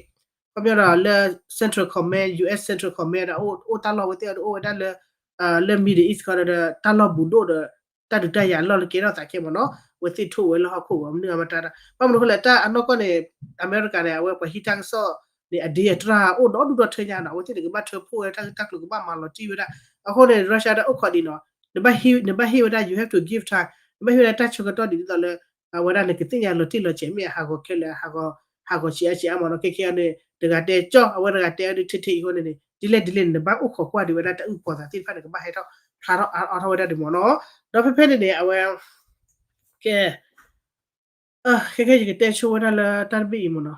ပညီဒီးလၢ Central Command, U S Central Command ဒီးအိၣ်တၢ်လီၢ်ဝဲသ့ၣ်အီၤဒီးအိၣ်ဝဲဒၣ်လၢ လၢ Middle East ခီဒီး တၢ်လီၢ်ဘူးဒိၣ်ဒီး တၢ်ဒုးတၢ်ယၤအလီၢ်လၢကဲထီၣ်သးခဲမ့ၢ်နီၤ, အဝဲသ့ၣ်ထိၣ်ဝဲလၢဟီၣ်ခိၣ်ဝဲမနုၤအမတၤတၢ်, ဘၣ်မနုၤဃိလဲၣ် တၢ်အနီၢ်ကီၢ်န့ၣ် အမဲရကၤန့ၣ် အဝဲပှၤဟံးတၢ်ကစီၣ်န့ၣ် အဒ့အတြၢ်အိၣ်ဒီဒူၣ်ဒီထၢညါနီၤ, အဝဲသ့ၣ်န့ၣ် ကဘၣ်ထၢဖှိၣ်ဝဲတၢ်ဂ့ၢ်တၢ်ကျိၤ ကဘၣ်မၤလီၤတံၢ်ဝဲဒၣ်, အဃိန့ၣ် Russia ဒၣ်အိၣ်ခိးဒံးနီၤ, နဘၣ်ဟ့ၣ်ဝဲဒၣ် you have to give time, နဘၣ်ဟ့ၣ်ဝဲဒၣ်တၢ်ဆၢကတီၢ်ဒံးဒ်သိးလၢ အဝဲဒၣ်န့ၣ် ကသ့ၣ်ညါလီၤတံၢ်လီၤဆဲး မ့ၢ်အဟးဂီၤခဲလၢာ် ဟးဂီၤဆံးအါဆံးအါမ့ၢ်နီၤ, ခဲခဲအံၤန့ၣ် တဂၤတဲကၠီ အဝဲတဂၤတဲအဒုးထဲထဲအံၤအဃိန့ၣ်န့ၣ် ဒ်လဲၣ်ဒ်လဲၣ်န့ၣ် နဘၣ်အိၣ်ခိးကွၢ်ဒံးဝဲဒၣ်တၢ်အုၣ်ကီၤသးသ့ၣ်တဖၣ်န့ၣ် ကဘၣ်ဟဲထီၣ်ဖျါထီၣ်အါထီၣ်ဝဲဒၣ်ဒံးမ့ၢ်နီၤ, ဒီးဖဲဖဲန့ၣ်န့ၣ် အဝဲ ကဲ ခဲခဲယကတဲဆိဝဲဒၣ်လၢတၢ်တဘ့ၣ်အံၤမ့ၢ်နီၤ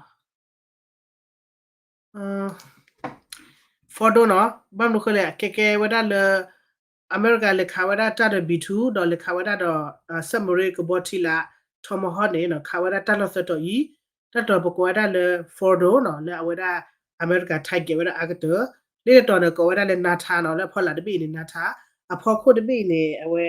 Fordo နီၤ, ဘၣ်မနုၤဃိလဲၣ် ကဲကဲဝဲဒၣ်လၢ အမဲရကၤလဲၤခးဝဲဒၣ်တၢ်ဒီး B two ဒီးလဲၤခးဝဲဒၣ်ဒီး submarine ကဘီထံလာ် Tomahawk န့ၣ်နီၤ ခးဝဲဒၣ်တၢ်လီၢ်သၢတီၤအံၤ, တၢ်တီၤပကိးဝဲဒၣ်လၢ Fordo နီၤ လၢအဝဲဒၣ် အမဲရကၤ target ဝဲဒၣ်အါကတၢၢ်, လၢတတီၤန့ၣ် ကိးဝဲဒၣ်လၢ Natanz နီၤ လၢအဖီလာ်တဘ့ၣ်အံၤန့ၣ် Natanz, အဖီခိၣ်တဘ့ၣ်အံၤန့ၣ် အဝဲ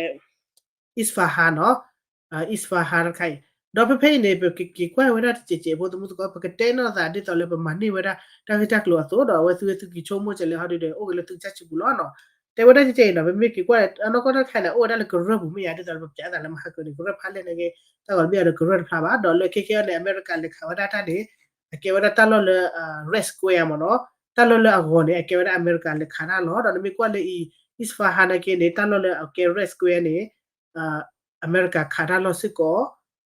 Isfahan နီၤ Isfahan တခါအံၤ, ဒီးဖဲဖဲအံၤန့ၣ် ပကက့ၤကွၢ်ဝဲဒၣ်တစဲးစဲးဖိသမူသကိး ပကတဲနီၢ်သးဒ်သိးလၢပမၤန့ၢ်ဝဲဒၣ် တၢ်ဂ့ၢ်တၢ်ကျိၤအသိး ဒီးအဝဲသုဝဲသုက့ၤဆိကမိၣ်ကဲလဲၣ်ဟီဒ်ဒီး အိၣ်က့ၤလၢသုကစၢ်စုပူၤလီၤနီၤ. တဲဝဲဒၣ်ကဲကဲအံၤနီၤ ပမ့ၢ်က့ၤကွၢ်အနီၢ်ကီၢ်တၢ်တခါအံၤန့ၣ် အိၣ်ဝဲဒၣ်လၢကရၢၢ်ပူၤမ့ၢ်ယါ ဒ်သိးလၢပပျးသးလၢမဟါကၢန့ၣ် ကရၢၢ်ဖးလဲၢ်န့ၣ်ဂ့ၤ တၢ်ဂီၤတဘ့ၣ်အီၤဒီးကရၢၢ်တဖျါဘၣ် ဒီးလၢခဲခဲအံၤန့ၣ် အမဲရကၤလဲၤခးဝဲဒၣ်တၢ်န့ၣ် အကဲဝဲဒၣ်တၢ်လီၢ်လၢ Red Square မ့ၢ်နီၤ, တၢ်လီၢ်လၢအဂီၤန့ၣ် အကဲဝဲဒၣ်အမဲရကၤလဲၤခးတၢ်လီၤ. ဒီးနမ့ၢ်ကွၢ်လၢအံၤ Isfahan နာ်က့န့ၣ် တၢ်လီၢ်လၢအကဲ Red Square န့ၣ် အမဲရကၤခးတၢ်လီၢ်စ့ၢ်ကီး,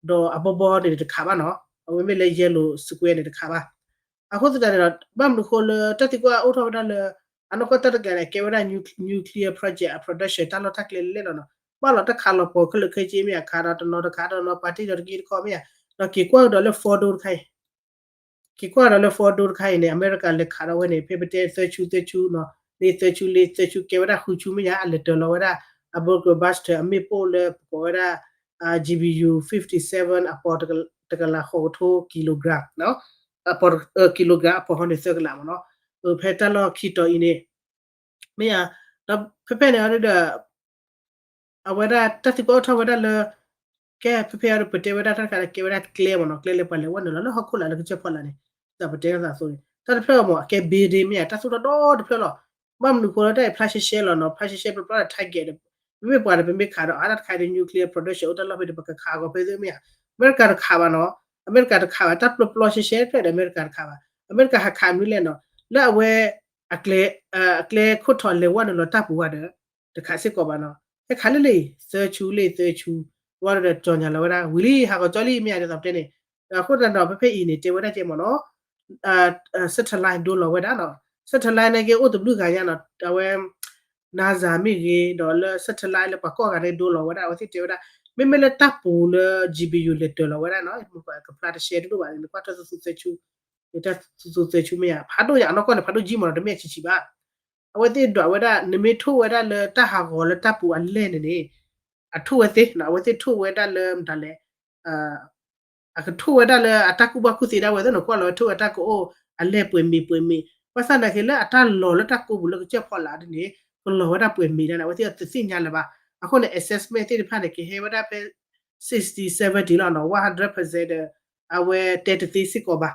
ဒီးအဘီဘီန့ၣ်တခးဘၣ်နီၤ, အဝဲမ့ၢ်လၢ Yellow Square န့ၣ်တခးဘၣ်. အဃိသတးန့ၣ်ဒီး ဘၣ်မနုၤဃိလၢတၢ်သံကွၢ်အိၣ်ထီၣ်ဝဲဒၣ်လၢ အနီၢ်ကီၢ်တၢ်တခါန့ၣ် အကဲဝဲဒၣ် nuclear project အ production တၢ်လီၢ်တၢ်ကျဲလဲၣ်လီၤနီၤ. ဘၣ်လီၤတၢ်ခးလီၤပှီၤခဲလၢာ်ခဲဆ့မ့ၢ်ဧါ ခးဒီးတနီၤတခးဒီးနီၤ ပာ်တ့ၢ်ဒီးတက့တခီမ့ၢ်ဧါ ဒီးက့ၤကွၢ်ကဒီးလၢ Fordow တခါအံၤ က့ၤကွၢ်ဒီးလၢ Fordow တခါအံၤန့ၣ် အမဲရကၤလဲၤခးထီၣ်ဝဲန့ၣ် ဖဲပတဲသၢဆူသၢဆူနီၤ လၢသၢဆူလၢသၢဆူ ကဲဝဲဒၣ်ဃုဆူမ့ၢ်ယါ အလဲၤတၢၤလီၤဝဲဒၣ် အ bunker buster အမ့ၣ်ပိၢ်လၢပကိးဝဲဒၣ် GBU fifty seven အပီၤတကလးဃိးကထိ kilogram အပီၤ kilogram အပီၤဟီန့ၣ်သၢကလးမ့ၢ်နီၤ. ဖဲတၢ်လီၢ်ခံတီၤအံၤန့ၣ် မ့ၢ်ဧါ, ဒီးဖဲဖဲန့ၣ်အီၤဒီး အဝဲဒၣ်တၢ်သံကွၢ်အိၣ်ထီၣ်ဝဲဒၣ်လၢ ကဲဖဲဖဲအီၤဒီးပတဲဝဲဒၣ်တၢ်တခါဒီးကဲဝဲဒၣ်ကျဲမ့ၢ်နီၤ ကျဲလၢပှၤလဲၤဝဲနုာ်လီၤလၢဟီၣ်ခိၣ်လာ်လၢကစၢၢ်ဖီလာ်န့ၣ် ဒ်သိးပတဲဒ်သိးအသိးန့ၣ် တၢ်တဖျၢၣ်မ့ၢ်အကဲ building မ့ၢ်ဧါ တၢ်သူၣ်ထီၣ်ဒီတဖျၢၣ်လီၤ. ဘၣ်မနုၤဃိလၢတၢ်အံၤဖျါရှဲရှဲလီၤနီၤ ဖျါရှဲရှဲပျီပျီဒီး target ဒီး မ့မ့ၢ်ပှၤဒီးပမ့ၢ်ခးဒီး အါတၢ်တခါဒီး nuclear production အိၣ်တၢ်လီၢ်ဖဲဒီး ပကခးအဂီၢ်ဖဲသ့ၣ်မ့ၢ်ဧါ. အမဲရကၤတခးဘၣ်နီၤ အမဲရကၤတခးဘၣ် တၢ်ပျီပျီရှဲရှဲတဖျၢၣ်ဒီး အမဲရကၤတခးဘၣ်. အမဲရကၤဟးခးမနုၤလဲၣ်နီၤ လၢအဝဲ အကျဲ အကျဲခိၣ်ထီၣ်လဲၤဝဲနုာ်လီၤတၢ်ပူၤဝဲဒီး တခးစ့ၢ်ကီးဘၣ်နီၤ ဟဲခးလၢလၢ သၢဆူလၢသၢဆူ ဝဲဒီးကၠီၣ်ညါလီၤဝဲဒၣ် ဝံၤလံ ဟးဂီၤကၠီလံ မ့ၢ်ဧါ ဒ်သိးပတဲန့ၣ် အဃိသတးဒီး ဖဲဖဲအံၤန့ၣ် တဲဝဲဒၣ်ကဲမ့ၢ်နီၤ satellite ဒိလီၤဝဲဒၣ်နီၤ satellite နာ်က့အိၣ်တဘျုးဂၤညါနီၤ အဝဲ NASA မ့ၢ်ဂ့ၤ ဒီးလၢ satellite လၢပှၤကိးဂၤန့ၣ်ဒိလီၤဝဲဒၣ် အဝဲသ့ၣ်တဲဝဲဒၣ် မ့မ့ၢ်လၢတၢ်ပူၤလၢ GBU လဲၤတၢၤလီၤဝဲဒၣ်နီၤ ကဖျါတရှဲတဒိၣ်ဘၣ်န့ၣ် နကွၢ်တၢ်သူသူသၢဆူ တၢ်သူသူသၢဆူမ့ၢ်ဧါ ဖးဒိၣ်ညါအနီၢ်ကီၢ်န့ၣ် ဖးဒိၣ်ကၠံမ့ၢ်နီၤ တမ့ၢ်အဆံးဆံးဘၣ် အဝဲသ့ၣ်ဒွးဝဲဒၣ် နမ့ၢ်ထိၣ်ဝဲဒၣ်လၢတၢ်ဟးဂီၤလၢတၢ်ပူၤအလဲၢ်န့ၣ်န့ၣ် အထိၣ်ဝဲသ့ အဝဲသ့ၣ်ထိၣ်ဝဲဒၣ်လၢမတၤလဲၣ် အကထိၣ်ဝဲဒၣ်လၢအတၢ်ကူၣ်ဘၣ်ကူၣ်သ့ဒၣ်ဝဲသ့ၣ်နီၤ ကွၢ်လီၤဝဲထိၣ်ဝဲတၢ်ကအိၣ်အလဲၢ်ပှဲၤမ့ၤပှဲၤမ့ၤ ဘၣ်ဆၣ်သနာ်က့လၢအတၢ်လီၤလၢတၢ်ကိးပူၤလၢကစၢၢ်ဖီလာ်ဒ်န့ၣ် ကလီၤဝဲဒၣ်ပှဲၤမ့ၤဒၣ်န့ၣ် အဝဲသ့ၣ်တသ့ၣ်ညါလၢၤဘၣ်. အဃိန့ၣ် assessment သ့ၣ်တဖၣ်န့ၣ် ကဟဲဝဲဒၣ်ဖဲ sixty seventy လီၤနီၤ one hundred percent ဒီး အဝဲတဲတသ့စ့ၢ်ကီးဘၣ်.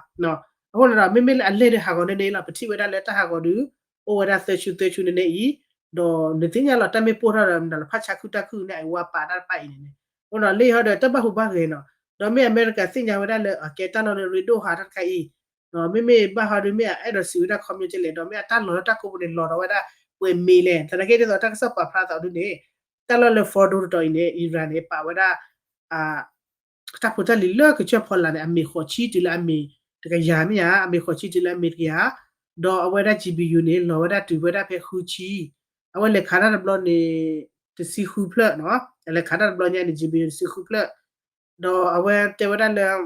အဃိန့ၣ်ဒီး မ့မ့ၢ်လၢအလဲၢ်ဒီးဟးဂီၤန့ၣ်န့ၣ်လီၤ ပထံၣ်ဝဲဒၣ်လၢတၢ်ဟးဂီၤဒီး အိၣ်ဝဲဒၣ်သၢဆူသၢဆူန့ၣ်န့ၣ်အံၤ ဒီးနသ့ၣ်ညါလီၤ တၢ်မ့ၢ်ပိၢ်ထီၣ်ဒီး မနုၤလီၤ ဖးဆါခုတၢ်ခုၣ်န့ၣ် အဝဲပာ်တၢ်တဖၣ်အံၤန့ၣ်န့ၣ် အဃိဒီးလၢဟီဒီးတၢ်ဘၣ်ဟူးဘၣ်ဂဲၤနီၤ ဒီးမ့ၢ်အမဲရကၤသ့ၣ်ညါဝဲဒၣ်လၢ အကဲတၢ်လီၢ်လၢရ့ဒိၣ်ဟးတၢ်တခါအံၤ မ့မ့ၢ်ဘၣ်ဟီဒီးမ့ၢ်အအဲၣ်ဒိးစံးဝဲဒၣ်ခီပညီကလဲၣ် ဒီးမ့ၢ်အတၢ်လီၤလၢတၢ်ကိးပူၤန့ၣ် လီၤဒီးဝဲဒၣ်ပှဲၤမ့ၤလဲၣ် သနာ်က့ဒ်သိးတၢ်ကစီၣ်ပာ်ဖျါသးဒ်န့ၣ် တၢ်လီၢ်လၢ Fordow တတီၤအံၤန့ၣ် Iran န့ၣ် ပာ်ဝဲဒၣ် တၢ်ဖိတၢ်လံၤလၢကစၢၢ်ဖီလာ်န့ၣ် အမ့ၤဃိးဆံတုၤလၢအမ့ၤတကယၤမ့ၢ်ဧါ အမ့ၤဃိးဆံတုၤလၢအမ့ၤတကယၤ ဒီးအဝဲဒၣ် GBU န့ၣ် လီၤဝဲဒၣ်တုၤဝဲဒၣ်ဖဲဃုဆံ အဝဲလဲၤခးတၢ်တဘျီန့ၣ် တဆံဃုဖျၢၣ်နီၤ လဲၤခးတၢ်တဘျီညါန့ၣ် GBU တဆံဃုဖျၢၣ် ဒီးအဝဲတဲဝဲဒၣ်လၢ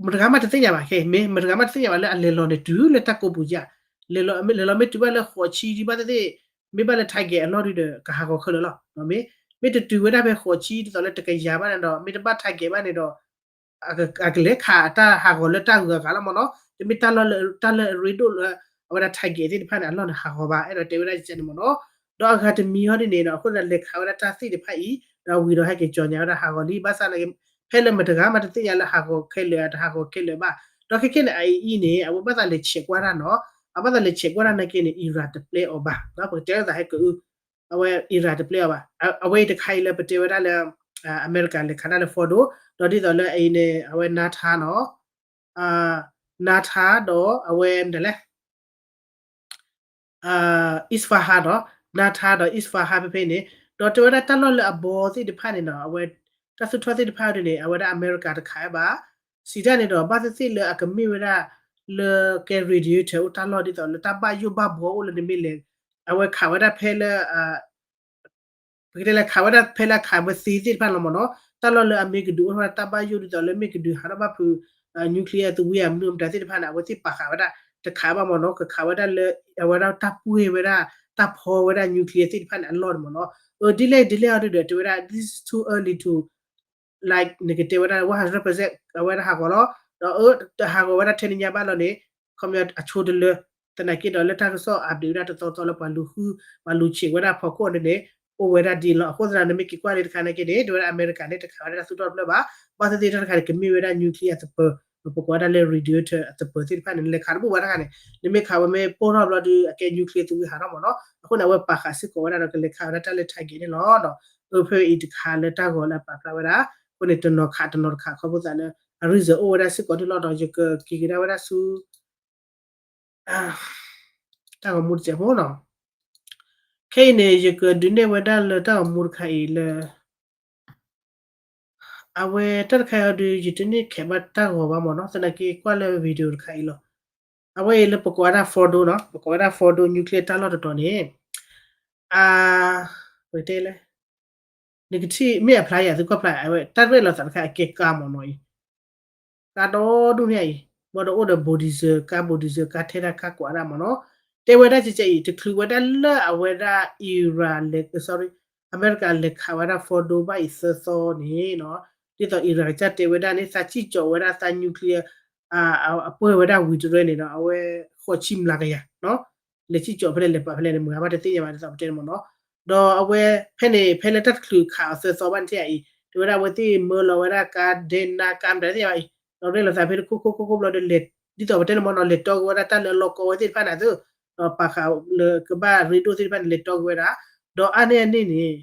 မတဂၤမးတသ့ၣ်ညါဘၣ် ခဲမ့ၢ် မတဂၤမးတသ့ၣ်ညါဘၣ်လၢအလဲၤလီၤန့ၣ်တုၤလၢတၢ်ကိးပူၤဧါ လဲၤလီၤမ့ၢ်တုၤဘၣ်လၢဃိးဆံဒ်ဘၣ်သ့ၣ်သ့ၣ် မ့ၢ်ဘၣ်လၢ target အလီၢ်ဒုဒီး ကဟးဂီၤခဲလၢာ်လီၤ. မ့ၢ် မ့ၢ်တတုၤဝဲဒၣ်ဖဲဃိးဆံဒ်သိးလၢတကယၤဘၣ်န့ၣ်ဒီး မ့ၢ်တဘၣ် target ဘၣ်န့ၣ်ဒီး အကလဲၤခးတၢ်ဟးဂီၤလၢတၢ်ဂုၤအဂၤလီၤမ့ၢ်နီၤ တမ့ၢ်တၢ်လီၢ်လၢ တၢ်လၢအရ့ဒိၣ်လၢ အဝဲဒၣ် target သ့ၣ်တဖၣ်န့ၣ် အလီၢ်န့ၣ်ဟးဂီၤဘၣ် အဲၣ်ဒိးတဲဝဲဒၣ်ယန့ၣ်မ့ၢ်နီၤ ဒီးအဂၤတမံၤဟီဒ်န့ၣ်ဒီး အဃိသတးလဲၤခးဝဲဒၣ်တၢ်သ့ၣ်တဖၣ်အံၤ ဒီးဝံၤဒီးဟဲက့ၤကၠီၣ်ညါဝဲဒၣ်ဟးဂီၤလံ ဘၣ်ဆၣ်န့ၣ် ဖဲလၢမတဂၤမးတသ့ၣ်ညါလၢဟးဂီၤခဲလၢာ် တဟးဂီၤခဲလၢာ်ဘၣ် ဒီးခဲခဲန့ၣ် အအံၤအံၤန့ၣ် အဝဲဘၣ်သးလဲၤဆဲးကွၢ်တၢ်နီၤ အဘၣ်သးလဲၤဆဲးကွၢ်တၢ်နာ်က့န့ၣ် Iran တပျဲအီၤဘၣ် ပကတဲလၢသးဟဲကအု အဝဲ Iran တပျဲအီၤဘၣ် အဝဲအံၤတခါအံၤလၢပတဲဝဲဒၣ်လၢ အမဲရကၤလဲၤခးတၢ်လၢ Fordow ဒီးဒ်သိးလၢအအံၤန့ၣ် အဝဲ Natanz နီၤ Natanz ဒီးအဝဲမတၤလဲၣ် Isfahan နီၤ Natanz ဒီး Isfahan ဖဲဖဲန့ၣ် ဒီးတဲဝဲဒၣ်တၢ်လီၢ်လၢအဘီသ့ၣ်တဖၣ်န့ၣ်နီၤ အဝဲ တၢ်သူၣ်ထီၣ်သ့ၣ်တဖၣ်ဒ်န့ၣ် အဝဲဒၣ်အမဲရကၤတခးဝဲဘၣ် စံးတၢ်န့ၣ်ဒီး ဘၣ်သ့ၣ်သ့ၣ်လၢအကမ့ၢ်ဝဲဒၣ် လၢကဲ radiator အိၣ်တၢ်လီၢ်ဒ်သိးလၢတၢ်ဘၣ်ယိၣ်ဘၣ်ဘှီအိၣ်လၢနမ့ၢ်လဲၤ အဝဲခးဝဲဒၣ်ဖဲလၢ ပကတဲလၢခးဝဲဒၣ်ဖဲလၢအခးဝဲသ့သ့ၣ်တဖၣ်လီၤမ့ၢ်နီၤ တၢ်လီၢ်လၢအမ့ၢ်ကဒုးအိၣ်ထီၣ်တၢ်ဘၣ်ယိၣ်ဒ်သိးလၢမ့ၢ်ကဒုးဟးထီၣ်ဘၣ်ဖုး nuclear သဝံအမနုၤမတၤသ့ၣ်တဖၣ်န့ၣ် အဝဲသ့ၣ်ပာ်ဃာ်ဝဲဒၣ် တခးဘၣ်မ့ၢ်နီၤ ကခးဝဲဒၣ်လၢ အဝဲဒၣ်တၢ်ပှ့ၢ်ဝဲဒၣ် တၢ်ဖီဝဲဒၣ် nuclear သ့ၣ်တဖၣ်န့ၣ် အလီၢ်န့ၣ်မ့ၢ်နီၤ အဒ်လဲၣ်ဒ်လဲၣ်အီၤဒ်ဒီး တဲဝဲဒၣ် this is too early to like နကတဲဝဲဒၣ် one hundred percent အဝဲဒၣ်ဟးဂီၤလီၤ ဒီးအတဟးဂီၤဝဲဒၣ်ထဲန့ၣ်ညါဘၣ်လီၤန့ၣ် ခီပညီအဆိတလၢ သနာ်က့ဒီးလၢတၢ်ကစီၣ် update ဝဲဒၣ်တသီသီလၢပှၤလူၤဃု ပှၤလူၤဆံးဝဲဒၣ်ဖီခိၣ်န့ၣ်န့ၣ် အိၣ်ဝဲဒၣ်ဒ်လီၤ အဃိသတးန့ၣ် မ့ၢ်က့ၤကွၢ်လံတခါနာ်က့န့ၣ် တဲဝဲဒၣ်အမဲရကၤန့ၣ် တခးဝဲဒၣ်တၢ်သူၣ်ထီၣ်တဖျၢၣ်ဘၣ် ဘၣ်သ့ၣ်သ့ၣ်တၢ်တခါန့ၣ် ကမ့ၢ်ဝဲဒၣ် nuclear အသပၢၤ ပကိးဝဲဒၣ်လၢ radiator အသပၢၤသ့ၣ်တဖၣ်န့ၣ် လဲၤခးတဘူၣ်ဘၣ်တခါန့ၣ် နမ့ၢ်ခးဝဲမ့ၢ်ပိၢ်ထီၣ်ဘျီဒီး အကဲ nuclear သဝံဟးထီၣ်မ့ၢ်နီၤ အဃိန့ၣ် အဝဲပာ်ဃာ်စ့ၢ်ကီးဝဲဒၣ်ဒီးကလဲၤခးဝဲဒၣ်တၢ်လၢ target န့ၣ်လီၤ အဖဲအံၤတခါလၢတၢ်ဂီၤလၢအပာ်ဖျါဝဲဒၣ် အဃိန့ၣ် တနီၤခးတနီၤတခးခီဖျိသးလၢ အ reason အိၣ်ဝဲဒၣ်စ့ၢ်ကီးန့ၣ်လီၤဒီး ယကက့ၤကဒါဝဲဒၣ်ဆူ တၢ်ဂီၤမူတစဲးဖိနီၤ ခဲအံၤန့ၣ် ယကဒုးနဲၣ်ဝဲဒၣ်လၢတၢ်ဂီၤမူတခါအံၤလၢ အဝဲတၢ်တခါအံၤအီၤဒီး ယတန့ၢ်ခဲးဘၣ်တၢ်ဂီၤဘၣ်မ့ၢ်နီၤ သနာ်က့ကွၢ်လၢ video တခါအံၤလီၤ အဝဲအံၤလၢပကိးဝဲဒၣ် Fordow နီၤ ပကိးဝဲဒၣ် Fordow nuclear တၢ်လီၢ်တတီၤန့ၣ် အ ပတဲလဲၣ် နကထံၣ်မ့ၢ်အဖျါယၤ သုကွၢ်ဖျါ အဝဲတၢ်ရဲၣ်လီၤသးတခါအကဲကါမ့ၢ်နီၤအံၤ ကါဒီဒူၣ်န့ၣ်အံၤ ဘၣ်ဒီးအိၣ်ဒီး bulldozer ကါ bulldozer ကါထဲဒၣ်ကါကွၢ်ဒၣ်မ့ၢ်နီၤ တဲဝဲဒၣ်ကဲကဲအံၤ တချုးဝဲဒၣ်လၢအဝဲဒၣ် Iran လဲၤ sorry အမဲရကၤလဲၤခးဝဲဒၣ် Fordo ဘၣ်အံၤသၢသီန့ၣ်နီၤ ဒ်သိး Iran ကစၢ်တဲဝဲဒၣ်န့ၣ် သးစံၣ်ကၠီးဝဲဒၣ်သး nuclear အပှဲၤဝဲဒၣ်ဝံၤတရၢန့ၣ်ဒီး အဝဲဃိးဆံမျးကယၤ လဲၤစံၣ်ကၠီးဖဲလဲၣ်လဲၤပာ်ဖဲလဲၣ်န့ၣ် မုၢ်ဂၤဘၣ်တသ့ၣ်ညါဘၣ်ဒ်သိးပတဲန့ၣ်မ့ၢ်နီၤ ဒီးအဝဲဖဲန့ၣ် ဖဲလၢတၢ်တချုးခးအီၤသၢသီဘၣ်န့ၣ်ထံၣ်အံၤ တဲဝဲဒၣ်အဝဲသ့ၣ်မၢလီၤဝဲဒၣ်ကါဒဲနါကါမတၤသ့ၣ်ညါဘၣ်အံၤ ဒီးရဲၣ်လီၤသးဖဲတခိၣ်ခိၣ်ခိၣ်ခိၣ်ဘျီဒီး ဒ်သိးပတဲန့ၣ်မ့ၢ်နီၤ လဲၤတီက့ၤဝဲဒၣ်တၢ်လၢအလီၢ်ကီဝဲသ့ၣ်တဖၣ်န့ၣ်သု ဒီးပာ်ဃာ်လၢကဘၣ်ရ့ဒိၣ်သ့ၣ်တဖၣ်န့ၣ် လဲၤတီက့ၤဝဲဒၣ် ဒီးအါန့ၢ်အန့ၣ်န့ၣ်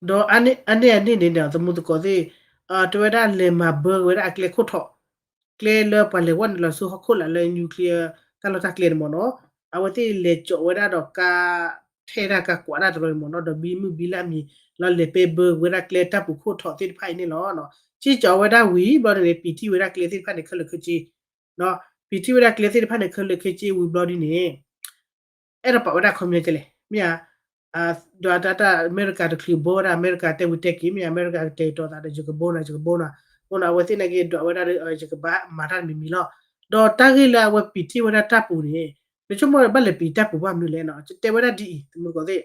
ဒီးအန့ၢ်အန့ၣ်န့ၣ် သမူသကိးသ့ၣ် တဲဝဲဒၣ်လဲၤမၤဘၢက့ၤဝဲဒၣ်အကျဲခိၣ်ထီၣ် ကျဲလၢပှၤလဲၤဝဲနုာ်လီၤဆူဟီၣ်ခိၣ်လာ်လၢ nuclear တၢ်လီၢ်တၢ်ကျဲန့ၣ်မ့ၢ်နီၤ အဝဲသ့ၣ်လဲၤကၠီးဝဲဒၣ်ဒီးကါ ထဲဒၣ်ကါကွၢ်ဒၣ်တရၢန့ၣ်မ့ၢ်နီၤ ဒီးဘံမုၢ်ဘံလၢအမံၤ လီၤလဲၤပဲဘၢက့ၤဝဲဒၣ်ကျဲတၢ်ပူၤခိၣ်ထီၣ်သ့ၣ်တဖၣ်အံၤန့ၣ်လီၤ. စံၣ်ကၠီးဝဲဒၣ်ဝံၤဘျီန့ၣ် ပံာ်တံၢ်ဝဲဒၣ်ကျဲသ့ၣ်တဖၣ်န့ၣ် ခဲလၢာ်ခဲဆ့ ပံာ်တံၢ်ဝဲဒၣ်ကျဲသ့ၣ်တဖ၁ၣ်န့ၣ် ခဲလၢာ်ခဲဆ့ဝံၤဘျီဒ်န့ၣ် အဲၣ်ဒိးပာ်ဝဲဒၣ်ခီပညီကဲလဲၣ် မ့ၢ်ဧါ ဒွးတၢ်တၢ်အမဲရကၤတချုးဘိဝဲဒၣ် အမဲရကၤတဲဝံၤတဲက့ၤ မ့ၢ်ဧါ အမဲရကၤကတဲာ်ကတီၤသးဒီး ယကဘိနၤ ယကဘိနၤ အဃိန့ၣ် အဝဲသ့ၣ်နာ်က့ဒွးဝဲဒၣ်ဒီး ယကဘၣ်မၤတၢ်တမံၤမံၤလီၤ. ဒီးတၢ်ဂ့ၢ်လၢအဝဲပံာ်တံၢ်ဝဲဒၣ်တၢ်ပူၤန့ၣ် နဆိကမိၣ်ဘၣ်လဲၤပံာ်တၢ်ပူၤဘၣ်မနုၤလဲၣ်နီၤ တဲဝဲဒၣ်ဒ်အံၤ သမူသကိးသ့ၣ်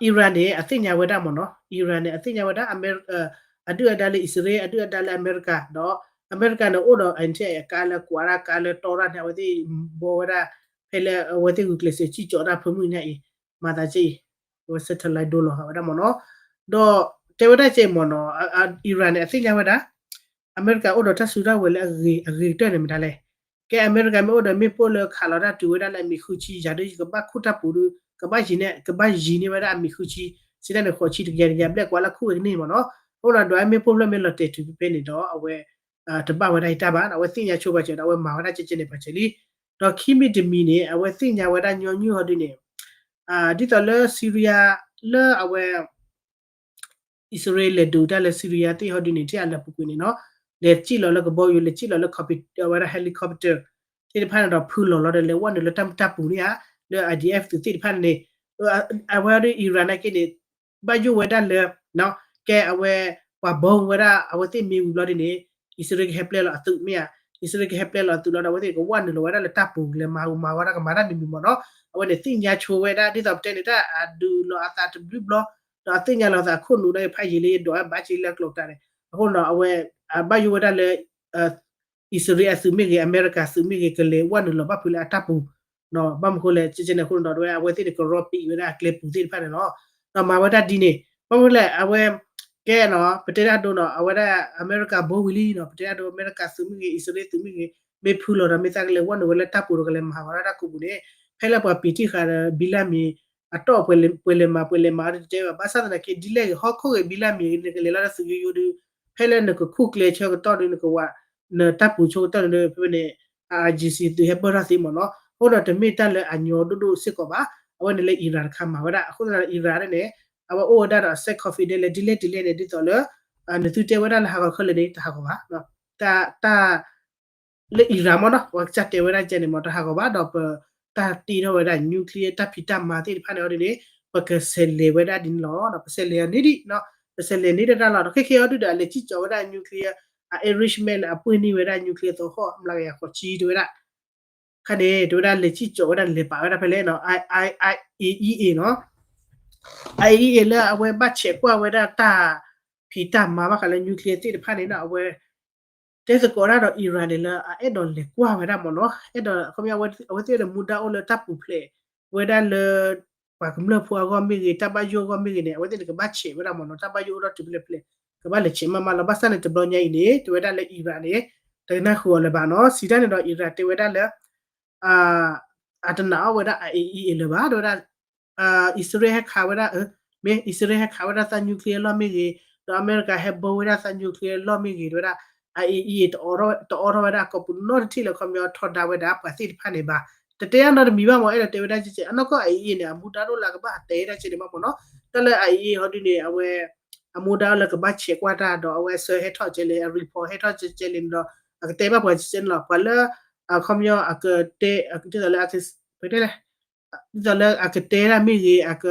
Iran န့ၣ် အသ့ၣ်ညါဝဲဒၣ်မ့ၢ်နီၤ Iran န့ၣ် အသ့ၣ်ညါဝဲဒၣ် အဒုၣ်အဒါလၢအံၣ်စရ့လး အဒုၣ်အဒါလၢအမဲရကၤ ဒီးအမဲရကၤန့ၣ် အိၣ်ဒီး အကါလၢကွၢ်ဒၣ်ကါလၢတီရၣ်န့ၣ် အဝဲသ့ၣ်ဘီဝဲဒၣ် ဖဲလၢအဝဲသ့ၣ်ဂုာ်ကျဲးစၢးစံၣ်ကၠီးတၢ်ဖၢမုၢ်ညါအံၤ မၤသးကဲအံၤ အဝဲ satellite ဒိလီၤဃာ်ဝဲဒၣ်မ့ၢ်နီၤ ဒီးတဲဝဲဒၣ်ကဲအံၤမ့ၢ်နီၤ Iran န့ၣ် အသ့ၣ်ညါဝဲဒၣ် အမဲရကၤအိၣ်ဒီးတၢ်စုတၢ်ဝဲၤလၢအဂ့ၤအဂ့ၤကတၢၢ်န့ၣ်မတၤလဲၣ် ကဲအမဲရကၤမ့ၢ်အိၣ်ဒီးမ့ၣ်ပိၢ်လၢခးလီၤတၢ်တုၤဝဲဒၣ်လၢအမံၤဃုဆံ ယၤဒ်ယကဘၣ်ခူၣ်တၢ်ပူၤဒီး ကဘၣ်ယံၤန့ၢ် ကဘၣ်ယံၤန့ၢ်ဝဲဒၣ်အမံၤဃုဆံ စံးတၢ်န့ၣ် ဃိးဆံတကယၤတကယၤဘျဲၣ် ကွၢ်လၢခူၣ်ဝဲကန့ၢ်မ့ၢ်နီၤ အဃိဒီးဒွးမ့ၣ်ပိၢ်ဖျၢၣ်မ့ၢ်လီၤတဲာ်တုၤဖဲဖဲန့ၣ်ဒီး အဝဲ တဘၣ်ဝဲဒၣ်ယတၢ်ဘၣ် အဝဲသ့ၣ်ညါဆိပာ်စၢၤဒီး အဝဲမၤဝဲဒၣ်ကဲကဲန့ၣ်ပာ်စၢၤလံ ဒီးခံမံၤတမံၤန့ၣ် အဝဲသ့ၣ်ညါဝဲဒၣ်ညီနုၢ်ဟီဒုန့ၣ် ဒ်သိးလၢ Syria လၢအဝဲ အံၣ်စရ့လးလဲၤဒုးတၢ်လၢ Syria သ့ၣ်ဟီဒုန့ၣ် ထံၣ်အလၢပူၤကွံာ်န့ၣ်နီၤ လဲၤစံၣ်လီၤလၢကဘီယူၤ လဲၤစံၣ်လီၤလၢ ဝဲဒၣ် helicopter သ့ၣ်တဖၣ်န့ၣ်ဒီး ဖုလီၤလီၤဒီး လဲၤဝဲနုာ်လၢတၢ်မုၢ်တၢ်ပူၤန့ၣ်ဧါ လၢ I D F သုးသ့ၣ်တဖၣ်န့ၣ် အဝဲဟီဒု Iran နာ်က့န့ၣ် ဘၣ်ယိၣ်ဝဲဒၣ်လၢ ကဲအဝဲ ပှၤဘီဝဲဒၣ် အဝဲသ့ၣ်မ့ၢ်ဝံၤဘျီဒ်န့ၣ် အံၣ်စရ့လးကဟဲပျဲလီၤအသုးမ့ၢ်ဧါ အံၣ်စရ့လးကဟဲပျဲလီၤအသုးလီၤဒီး အဝဲသ့ၣ်ကဝဲနုာ်လီၤဝဲဒၣ်လၢတၢ်ပူၤ လဲၤမၤဟူးမၤဝဲဒၣ်ကမၤတၢ်မံၤမံၤမ့ၢ်နီၤ အဝဲန့ၣ်သ့ၣ်ညါဆိဝဲဒၣ် ဒ်သိးပတဲန့ၣ် တၢ်အဒုးလီၤအသးတဘျုးဘျီ ဒီးအသ့ၣ်ညါလီၤအသးအခိၣ်နူာ်ဒီးဖးယံာ်လၢယဒွးဘၣ်က့ၤလၢကျိၤကတၢ်န့ၣ် အဃိဒီးအဝဲ ဘၣ်ယိၣ်ဝဲဒၣ်လၢ အံၣ်စရ့လးအသုးမ့ၢ်ဂ့ၤ အမဲရကၤသုးမ့ၢ်ဂ့ၤ ကလဲၤဝဲနုာ်လီၤဘၣ်ဖုးလၢအတၢ်ပူၤ ဘၣ်မနုၤဃိလဲၣ် ကဲကဲန့ၣ်အဃိဒီး အဝဲသ့ၣ်န့ၣ်ကရီပံာ်ဝဲဒၣ်အကျဲပူၤသ့ၣ်တဖၣ်န့ၣ်လီၤ. ဒီးမၤဝဲဒၣ်ဒ်န့ၣ် ဘၣ်မနုၤလဲၣ် အဝဲ ကဲနီၤ ပတဲဒၣ်ဒိနီၤ အဝဲဒၣ်အမဲရကၤဘီဝံၤလံနီၤ ပတဲဒၣ်ဒိ အမဲရကၤသုးမ့ၢ်ဂ့ၤ အံၣ်စရ့လးသုးမ့ၢ်ဂ့ၤ မ့ၢ်ဖုလီၤဒီး မ့ၢ်သးကလဲၤဝဲနုာ်ဝဲလၢတၢ်ပူၤဒီးကလဲၤမၤဟးဂီၤဒၣ်တၢ်ကိးပူၤန့ၣ် ဖဲလၢပှၤပံာ်တံၢ်ဃာ်ဒီး ဘံလၢမံၤ အတီၢ်ပှဲၤလဲၤမၤပှဲၤလဲၤမၤဒီးတတဲဘၣ် ဘၣ်ဆၣ်သနာ်က့ ဒ်လဲၣ်ဂ့ၤ ဟီၣ်ခိၣ်ဂ့ၤ ဘံလၢမံၤဂ့ၤ နကလဲၤလီၤလၢသုးယိယိဒီး ဖဲလၢနကခူၣ်ကျဲဆၢကတီၢ်ဒီး နကဝဲ နတၢ်ပူၤဆိကတီၢ်န့ၣ်ဒီး ဖဲဖဲန့ၣ် အ agency သုးဟဲဘၢၣ်ထီၣ်သ့မ့ၢ်နီၤ အဃိဒီးတမ့ၢ်တၢ်လၢအညီဒိၣ်ဒိၣ်စ့ၢ်ကီးဘၣ် အဝဲန့ၣ်လၢ Iran တခါမၤဝဲဒၣ် အဃိသတးဒီး Iran န့ၣ် အဝဲအိၣ်ဝဲဒၣ်ဒီး self confidence လဲၣ်ဒ်လဲၣ်ဒ်လဲၣ်န့ၣ် ဒ်သိးလၢ နသုတဲဝဲဒၣ်လၢဟးဂီၤခဲလၢာ်န့ၣ် တဟးဂီၤဘၣ် တၢ် လၢ Iran မ့ၢ်နီၤ ပှၤကစၢ်တဲဝဲဒၣ်ကဲန့ၣ်မ့ၢ် တဟးဂီၤဘၣ်ဒီး ပတၢ်တ့ထီၣ်ဝဲဒၣ် nuclear တၢ်ဖံးတၢ်မၤသ့ၣ်တဖၣ်န့ၣ်အီၤဒ်န့ၣ် ပကဆဲးလဲၤဝဲဒၣ်ဒ်န့ၣ်လီၤ ပဆဲးလဲၤအီၤန့ၣ်ဒ် ပဆဲးလဲၤန့ၢ်တၢ်လီၤ ဒီးခဲကဲအီၤဒုဒီး အလဲၤစံၣ်ကၠီဝဲဒၣ် nuclear အ enrichment လၢအပှ့ၤန့ၢ်ဝဲဒၣ် nuclear သီဟီၣ် မျးကယၤဃိးဆံတဲဝဲဒၣ် ခါန့ၣ် တဲဝဲဒၣ်လဲၤစံၣ်ကၠီဝဲဒၣ်လဲၤပာ်ဝဲဒၣ်ဖဲလဲၣ်နီၤ IAEA နီၤ IAEA လၢအဝဲဘၣ်ဆဲးကွၢ်ဝဲဒၣ်တၢ်ဖံးတၢ်မၤဘၣ်ဃးလၢ nuclear သ့ၣ်တဖၣ်န့ၣ်နီၤ အဝဲ တဲသကိးတၢ်ဒီး Iran န့ၣ်လၢအအဲၣ်ဒိးလဲၤကွၢ်ဝဲဒၣ်မ့ၢ်နီၤ အဲၣ်ဒိး ခီပညီ အဝဲသ့ၣ်ဒီးမူဒါအိၣ်လၢတၢ်ပူၤဖျဲးဝဲဒၣ်လၢ ပှၤကမျၢၢ်ဖိအဂီၢ်မ့ၢ်ဂ့ၤ တၢ်ဘၣ်ယိၣ်အဂီၢ်မ့ၢ်ဂ့ၤန့ၣ် အဝဲသ့ၣ်န့ၣ်ကဘၣ်ဆဲးဝဲဒၣ်မ့ၢ်နီၤ တၢ်ဘၣ်ယိၣ်အိၣ်ထီၣ်တုၤဖဲလဲၣ်ဖဲလဲၣ် ကဘၣ်လဲၤဆဲးမးမးလီၤ ဘၣ်ဆၣ်န့ၣ်တဘျီညါအံၤန့ၣ် တဲဝဲဒၣ်လၢ Iran န့ၣ် တကနၣ်ဃုာ်အီၤလၢၤဘၣ်နီၤ စံးတၢ်န့ၣ်ဒီး Iran တဲဝဲဒၣ်လၢ အတနာ်အီၣ်ဝဲဒၣ် IAEA လၢၤဘၣ် တဲဝဲဒၣ် အံၣ်စရ့လးဟဲခးဝဲဒၣ် မ့ၢ်အံၣ်စရ့လးဟဲခးဝဲဒၣ်သး nuclear လီၢ်မ့ၢ်ဂ့ၤ ဒီးအမဲရကၤဟဲဘၢဝဲဒၣ်သး nuclear လီၢ်မ့ၢ်ဂ့ၤ တဲဝဲဒၣ် IAEA တအိးထီၣ်ဝဲဒၣ်ကိာ်ပူၤနီတထံၣ်လၢ ခီပညီထီဒါဝဲဒၣ်ပှၤသ့ၣ်တဖၣ်န့ၣ်ဘၣ် တတဲအနီတမံၤဘၣ်မ့ၢ် အဲၣ်ဒိးတဲဝဲဒၣ်ကဲကဲ အနီၢ်ကီၢ် IAEA န့ၣ် အမူဒါဒိၣ်လၢကဘၣ်တဲဒၣ်ကဲန့ၣ်ဘၣ်မ့ၢ်နီၤ တၢ်လၢ IAEA ဟီဒုန့ၣ် အဝဲ အမူဒါလၢကဘၣ်ဆဲးကွၢ်တၢ်ဒီး အဝဲဆၢဟဲထီၣ်ကဲလဲၣ် အ report ဟဲထီၣ်ကဲလဲၣ်န့ၣ်ဒီး အကတဲဘၣ်ပှၤကဲန့ၣ်လီၤ. ပှၤလၢ အခီပညီ အကတဲ ဒ်သိးလၢ ပတဲလဲၣ် ဒ်သိးလၢအကတဲဒၣ်မ့ၢ်ဂ့ၤ အက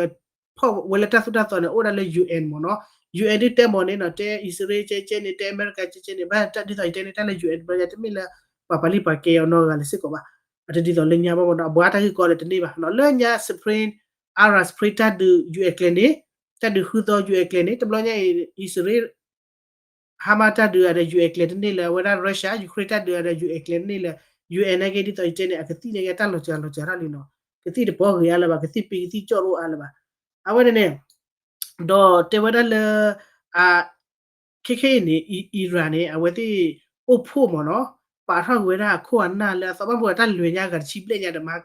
ဖီၣ်ဝဲလၢတၢ်သိၣ်တၢ်သီန့ၣ် အိၣ်ဒၣ်လၢ ယူၢ်အဲၣ် မ့ၢ်နီၤ. ယူၢ်အဲၣ် ဒ်တဲမ့ၢ်န့ၣ်နီၤ တဲအံၣ်စရ့လးကဲကဲန့ၣ် တဲအမဲရကၤကဲကဲန့ၣ် ဘၣ်တၢ်ဒ်သိးယတဲန့ၣ် တၢ်လၢ ယူၢ်အဲၣ် တဘျီညါ တမ့ၢ်လၢ ပှၤပာ်လံပှၤကဲအီၤနီတဂၤလၢၤစ့ၢ်ကီးဘၣ်. အတဒ်သိးလၢညါဘၣ်မ့ၢ်နီၤ အဘှါတၢ်ဂ့ၢ်ကီဒီးတန့ၢ်ဘၣ်နီၤ. လၢညါ Supreme Arab Spring တၢ်ဒုး ယူၢ်အဲၣ် ကျဲန့ၣ် တၢ်ဒုးဃုသီ ယူၢ်အဲၣ် ကျဲန့ၣ် တဘျီညါအံၤ အံၣ်စရ့လး ဟါမးတၢ်ဒုးဂၤဒီး ယူၢ်အဲၣ် ကျဲတန့ၢ်လၢၤ အဝဲဒၣ် Russia Ukraine တၢ်ဒုးဂၤဒီး ယူၢ်အဲၣ် ကျဲတန့ၢ်လၢၤ. ယူၢ်အဲၣ် နာ်က့ ဒ်သိးယတဲန့ၣ် အကသံၣ်န့ၣ်က့ တၢ်လီၤစှၤလီၤစှၤထီၣ်လံနီၤ. ကသံၣ်တပီဂ့ၤအါလၢၤဘၣ် ကသံၣ်ပ့ကသံၣ်ကၠီၣ်တအိၣ်အါလၢၤဘၣ်. အဝဲန့ၣ်န့ၣ် ဒီးတဲဝဲဒၣ်လၢ အ ခဲခဲအံၤန့ၣ် Iran န့ၣ် အဝဲသ့ၣ်အိၣ်ဖှိၣ်မ့ၢ်နီၤ ပာ်ထီၣ်ကွံာ်ဝဲဒၣ်အခိၣ်အနၢ်လၢအသီ ဘၣ်မနုၤတၢ်လဲၤညါဂၤတဆံဘျဲၣ်ညါဒီးမး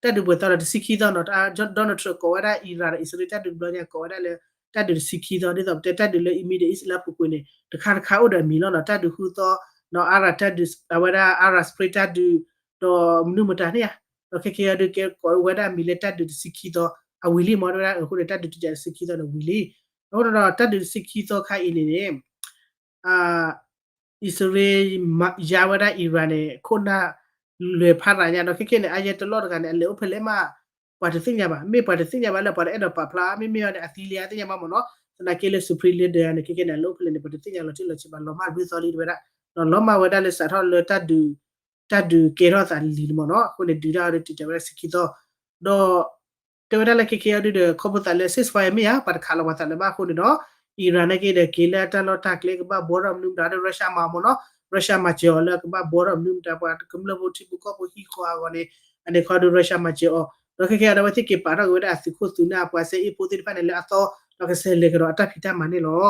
တၢ်ဒုးပှဲၤသီဒီးတဆံခံသီနီၤ. Donald Trump ကိးဝဲဒၣ် Iran ဒီးအံၣ်စရ့လးတၢ်ဒုးတဘျီညါ ကိးဝဲဒၣ်လၢ တၢ်ဒုးတဆံခံသီ ဒ်သိးပတဲတၢ်ဒုးလၢ Middle East လၢအပူၤကွံာ်န့ၣ် တခါတခါအိၣ်ဒီးအမံၤလီၤနီၤ. တၢ်ဒုးဃုသီ နီၤ Arab တၢ်ဒုး အဝဲဒၣ် Arab Spring တၢ်ဒုး ဒီးမနုၤမတၤန့ၣ်ဧါ ဒီးခဲခဲအံၤဒုးကဲကိးဝဲဒၣ်အမံၤလၢတၢ်ဒုးတဆံခံသီ အဝံၤလံမ့ၢ်တဲဝဲဒၣ် အဃိန့ၣ် တၢ်ဒုးတကးတဆံခံသီန့ၣ်ဝံၤလံ. အဃိဒီးတၢ်ဒုးတဆံခံသီခါအံၤန့ၣ်န့ၣ် အံၣ်စရ့လး ယါဝဲဒၣ် Iran န့ၣ် ခိၣ်နၢ်လဲၤဖးရၤညါဒီး ခဲခဲန့ၣ် အါယဲတလီၢ်တဂၤန့ၣ် အလဲၤအိၣ်ဖဲလဲၣ်မး ပှၤတသ့ၣ်ညါဘၣ်. မ့ၢ်ပှၤတသ့ၣ်ညါဘၣ်လၢပှၤတအဲၣ်ဒိးပာ်ဖျါ မ့မ့ၢ်အီၤန့ၣ် အသံလံအသ့ၣ်ညါဘၣ်မ့ၢ်နီၤ. သနာ်က့လၢ Supreme Leader န့ၣ် ခဲခဲန့ၣ် အလဲၤအိၣ်ဖဲလဲၣ်န့ၣ် ပှၤတသ့ၣ်ညါလီၤတံၢ်လီၤဆဲးဘၣ် လီၤမၢ်တဘျုးသီလံတဝဲဒၣ် ဒီးလီၤမၢ်ဝဲဒၣ်လၢစးထီၣ်လၢ တၢ်ဒုးကဲထီၣ်သးလံန့ၣ်မ့ၢ်နီၤ. အဃိန့ၣ် ဒုးတၢ်အီၤဒုးတံာ်တာ်ဝဲဒၣ်တဆံခံသီ ဒီး တဲဝဲဒၣ်လၢခဲခဲအံၤဒုးဒီး ခီဖျိသးလၢ ceasefire မ့ၢ်ဧါ ပှၤတခးလီၤပှၤသးလၢၤဘၣ်အဃိန့ၣ်ဒီး Iran နာ်က့ဒီး က့ၤလၢတၢ်လီၢ်တၢ်ကျဲ ကဘၣ်ဘှီထီၣ်မနုၤမတၤဒီး Russia မၤမ့ၢ်နီၤ. Russia မၤစၢၤအီၤလၢကဘၣ်ဘှီထီၣ်မနုၤမတၤ ပှၤကမျၢၢ်ဖိထံဖိကီၢ်ဖိဟံၣ်ဃီအဂီၢ်န့ၣ် အန့ၣ်ခီဒီး Russia မၤစၢၤအီၤ ဒီးခဲခဲအံၤဒီး အဝဲသ့ၣ်က့ၤပာ်ထီၣ်က့ၤဝဲဒၣ်အသုးခိၣ်သုးနၢ် ပှၤစဲအ့ၣ်ဖိသ့ၣ်တဖၣ်န့ၣ်လၢအသီ ဒီးကဆဲးလဲၤကဒီးအတၢ်ဖံးတၢ်မၤန့ၣ်လီၤ.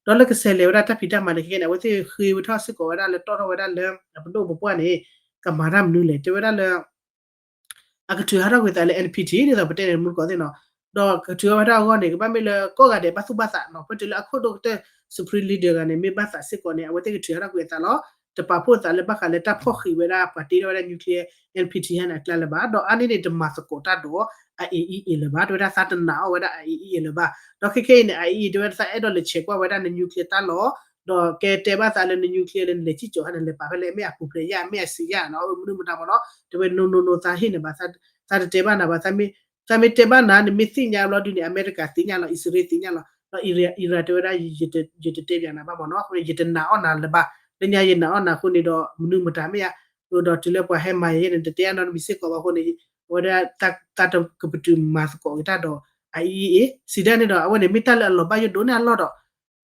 ဒီးလၢကဆဲးလဲၤဝဲဒၣ်တၢ်ဖံးတၢ်မၤန့ၣ် ခဲခဲန့ၣ် အဝဲသ့ၣ်ဃ့ဝဲထီၣ်စ့ၢ်ကီးဝဲဒၣ်လၢတီၢ်ထီၣ်ဝဲဒၣ်လၢ အပဒိၣ်ပပှၢ်န့ၣ် ကမၤတၢ်မနုၤလဲၣ် တဲဝဲဒၣ်လၢ အကထုးဟးထီၣ်ကွံာ်သးလၢ NPT ဒ်သိးပတဲန့ၣ်မူတကိးသ့ၣ်နီၤ. ဒီးကထုးထီၣ်ဝဲဒၣ်အဂီၢ်န့ၣ် ကဘၣ်မ့ၢ်လၢကိးဂၤဒဲးဘၣ်သူၣ်ဘၣ်သးနီၤ ပတုၤလၢအခိၣ်ဒိၣ်ကတၢၢ် Supreme Leader တဂၤန့ၣ် မ့ၢ်ဘၣ်သးစ့ၢ်ကီးန့ၣ် အဝဲသ့ၣ်ကထုးဟးထီၣ်ကွံာ်အသးလီၤ. တပာ်ဖှိၣ်သးလၢဘၣ်ဃးလၢတၢ်ဖီၣ်ဃံးဝဲဒၣ် ပှၤတ့ထီၣ်ဝဲဒၣ် nuclear NPT ဟဲန့ၣ်အကျါလၢၤဘၣ်. ဒီးအါန့ၢ်န့ၣ် တမၤသကိးတၢ်ဒီး IAEA လၢၤဘၣ် တဲဝဲဒၣ်သးတနာ်အီၣ်ဝဲဒၣ် IAEA လၢၤဘၣ်. ဒီးခဲခဲအံၤန့ၣ် IAEA တဲဝဲဒၣ်သးအဲၣ်ဒိးလဲၤဆဲးကွၢ်ဝဲဒၣ်န nuclear တၢ်လီၢ် ဒီးကဲတဲဘၣ်သးလၢန nuclear လၢနလဲၤစံၣ်ကၠီၤဟဲန့ၣ် လဲၤပာ်ဖဲလဲၣ် မ့ၢ်အပူၤဖျဲးယါ မ့ၢ်အစံးယါနီၤ မနုၤမတၤမ့ၢ်နီၤ တဲဝဲ no no no သးဟ့ၣ်န့ၣ်ဘၣ် သးတတဲဘၣ်နၤဘၣ် သးမ့ၢ်တဲဘၣ်နၤ နမ့ၢ်သ့ၣ်ညါဘျီဒုန့ၣ် အမဲရကၤသ့ၣ်ညါလီၤ အံၣ်စရ့လးသ့ၣ်ညါလီၤ ဒီး Iran တဲဝဲဒၣ် ယတတဲဘၣ်နၤဘၣ်မ့ၢ်နီၤ ယတနာ်အီၣ်နၤလၢၤဘၣ် လၢညါယနာ်အီၣ်နၤအဃိန့ၣ်ဒီး မနုၤမတၤမ့ၢ်ယါ ဒီးတုၤလၢပှၤဟဲမၤယဲန့ၣ် တတဲအါနီတမံၤစ့ၢ်ကီးဘၣ်အဃိန့ၣ် အဝဲဒၣ် သးတကပတုာ်မၤသကိးက့ၤတၢ်ဒီး IAEA စံးဒ်န့ၣ်ဒီး အဝဲန့ၣ်မ့ၢ်တၢ်လၢအလီၤဘၣ်ယိၣ်ဒိၣ်န့ၢ်အလီၢ်ဒီး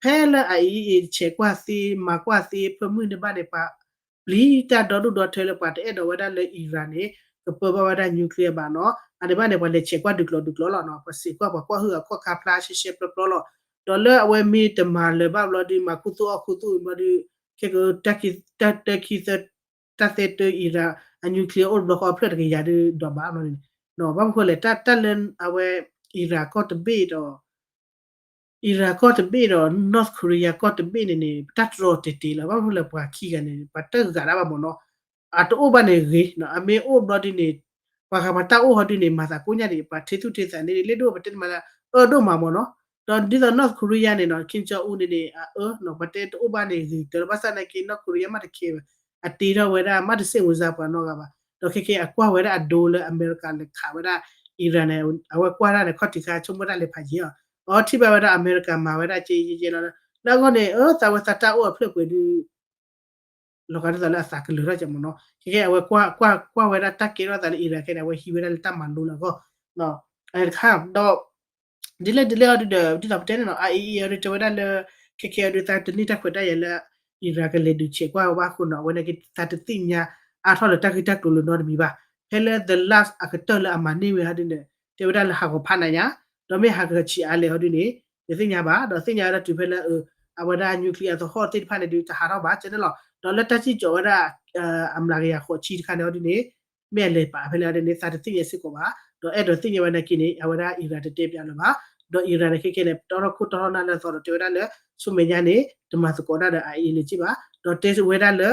ဖဲလၢ IAEA ဆဲးကွၢ်သ့ မၤကွၢ်သ့ ဖၢမုၢ်န့ၣ်ဘၣ်န့ၣ် ပှၤပျံၤတၢ်ဒီဒူၣ်ဒီထၢလၢပှၤတအဲၣ်ဒိးဝဲဒၣ်လၢ Iran န့ၣ် ကပၢဘၣ်ဝဲဒၣ် nuclear ဘၣ်နီၤ အန့ၣ်ဘၣ်န့ၣ် ပှၤလဲၤဆဲးကွၢ်ဒုးကျိၤဒုးကျိၤလီၤနီၤ ပှၤစဲးကွၢ်ပှၤကွၢ်ဟုၣ်အကီၢ်ခါဖျါရှဲရှဲပျီပျီလီၤ ဒီးလၢအဝဲမ့ၢ်တမၤလၢၤဘၣ်ဘျီဒု မၤခူသူၣ်အီၣ်ခူသူၣ်ဘျီဒု ခဲကတၢၢ်ခံသၢ တၢ်သဲတၢ် Iran အ nuclear အိၣ်တဘျီဃီအဖျၢၣ်တကယၤဒု ဒိးဘၣ်လီၤန့ၣ် ဘၣ်မနုၤဃိလဲၣ် တၢ်လၢအဝဲ Iran ကီၢ်တဘ့ၣ်ဒီး Iran ကီၢ်တဘ့ၣ်ဒီး North Korea ကီၢ်တဘ့ၣ်န့ၣ်န့ၣ် တၢ်တြီတဲာ်တဲာ်လီၤ ဘၣ်မနုၤလဲၣ်ပှၤခံဂၤန့ၣ် ပှၤတဂၤဒၣ်ဘၣ်မ့ၢ်နီၤ အတအိၣ်ဘၣ်န့ၣ်ဂ့ၤ အမ့ၢ်အိၣ်ဘျီဒုန့ၣ် ပှၤဂၤပှၤတၢ်အိၣ်ဟီဒုန့ၣ် မၤသးကိညါဒံး ပှၤထ့သူၣ်ထ့သးန့ၣ် လ့ၣ်ဒိၣ်ပတဲတမးလၢ အၢဒိၣ်မးမ့ၢ်နီၤ ဒီးဒ်သိး North Korea န့ၣ်နီၤ Kim Jong Un န့ၣ်န့ၣ် အအၢ ပှၤတဲတအိၣ်ဘၣ်န့ၣ်ဂ့ၤတၢ်လၢ ဘၣ်ဆၣ်သနာ်က့ North Korea မ့ၢ်တခဲဘၣ် အတ့ထီၣ်ဝဲဒၣ် မ့ၢ်တစ့ၣ်ဝဲစါပှၤနီတဂၤဘၣ် ဒီးခဲကဲအကွၢ်ဝဲဒၣ်အဒိလၢ အမဲရကၤလဲၤခးဝဲဒၣ် Iran န့ၣ် အဝဲကွၢ်ဒၣ်န့ၣ် ခီၣ်ထံးခါဆိကမိၣ်တၢ်လဲၤဖးယံၤအီၤ အထံၣ်ဘၣ်ဝဲဒၣ်အမဲရကၤမၤဝဲဒၣ်ကဲယဲယဲလီၤ လၢအဂီၢ်န့ၣ် အၢ သးဝဲသးတၢ်အိၣ်အဖျၢၣ်ပှဲၤဒု လီၤဂာ်ဒ်သိးလၢအသးကလၢၤထီၣ်ကမ့ၢ်နီၤ ခဲကဲအဝဲကွၢ်ဝဲဒၣ်တၢ်ကဲထီၣ်သးလၢ Iran ခဲန့ၣ် အဝဲဟံးဝဲဒၣ်လၢတၢ်မၤလိလၢအဂီၢ် တခါ ဒီး ဒ်လဲၣ်ဒ်လဲၣ်အီၤဒုဒီး ဒ်သိးပတဲန့ၣ်နီၤ IAEA အီၤဒုတဲဝဲဒၣ်လၢ ခဲကဲအီၤဒု သးတန့ၢ်တၢ်ခွဲးတၢ်ယာ်လၢ Iran ကလဲၤဒုးဆဲးကွၢ်ဝဲဘၣ်အဃိနီၤ အဝဲန့ၣ်က့ သးတသ့ၣ်ညါအါထီၣ်လၢတၢ်ဂ့ၢ်တၢ်ကျိၤလၢနီတမံၤဘၣ် ဖဲလၢ the last အကတၢၢ်လၢအမၤန့ၢ်ဝဲဟီဒုန့ၣ် တဲဝဲဒၣ်လၢဟးဂီၤဖးနၤညါ ဒီးမ့ၢ်ဟးဂီၤဆံးအါလဲၣ်ဟီဒုန့ၣ် တသ့ၣ်ညါဘၣ် ဒီးသ့ၣ်ညါဝဲဒၣ်တုၤဖဲလၢ အဝဲဒၣ် nuclear အသဟီၣ်သ့ၣ်တဖၣ်န့ၣ်ဒု တဟးထီၣ်ဘၣ်ကဲန့ၣ်လီၤ ဒီးလၢတၢ်စံၣ်ကီၤဝဲဒၣ် အမျးကယၤဃိးဆံတခါန့ၣ်ဟီဒုန့ၣ် မ့ၢ်အလဲၤပာ်ဖဲလဲၣ်ဟီဒုန့ၣ် သးတသ့ၣ်ညါစ့ၢ်ကီးဘၣ် ဒီးအဲၣ်ဒိးသ့ၣ်ညါဝဲနာ်က့န့ၣ် အဝဲဒၣ် Iran တတဲပၠးလၢၤဘၣ် ဒီး Iran န့ၣ်ခဲကဲန့ၣ် တီထီၣ်ခိၣ်တီထီၣ်နၢ်လၢအသီဒီးတဲဝဲဒၣ်လၢ ဆူမဲာ်ညါန့ၣ် တမၤသကိးတၢ်ဒီး IAEA လၢၤက့ဘၣ် ဒီးတဲဝဲဒၣ်လၢ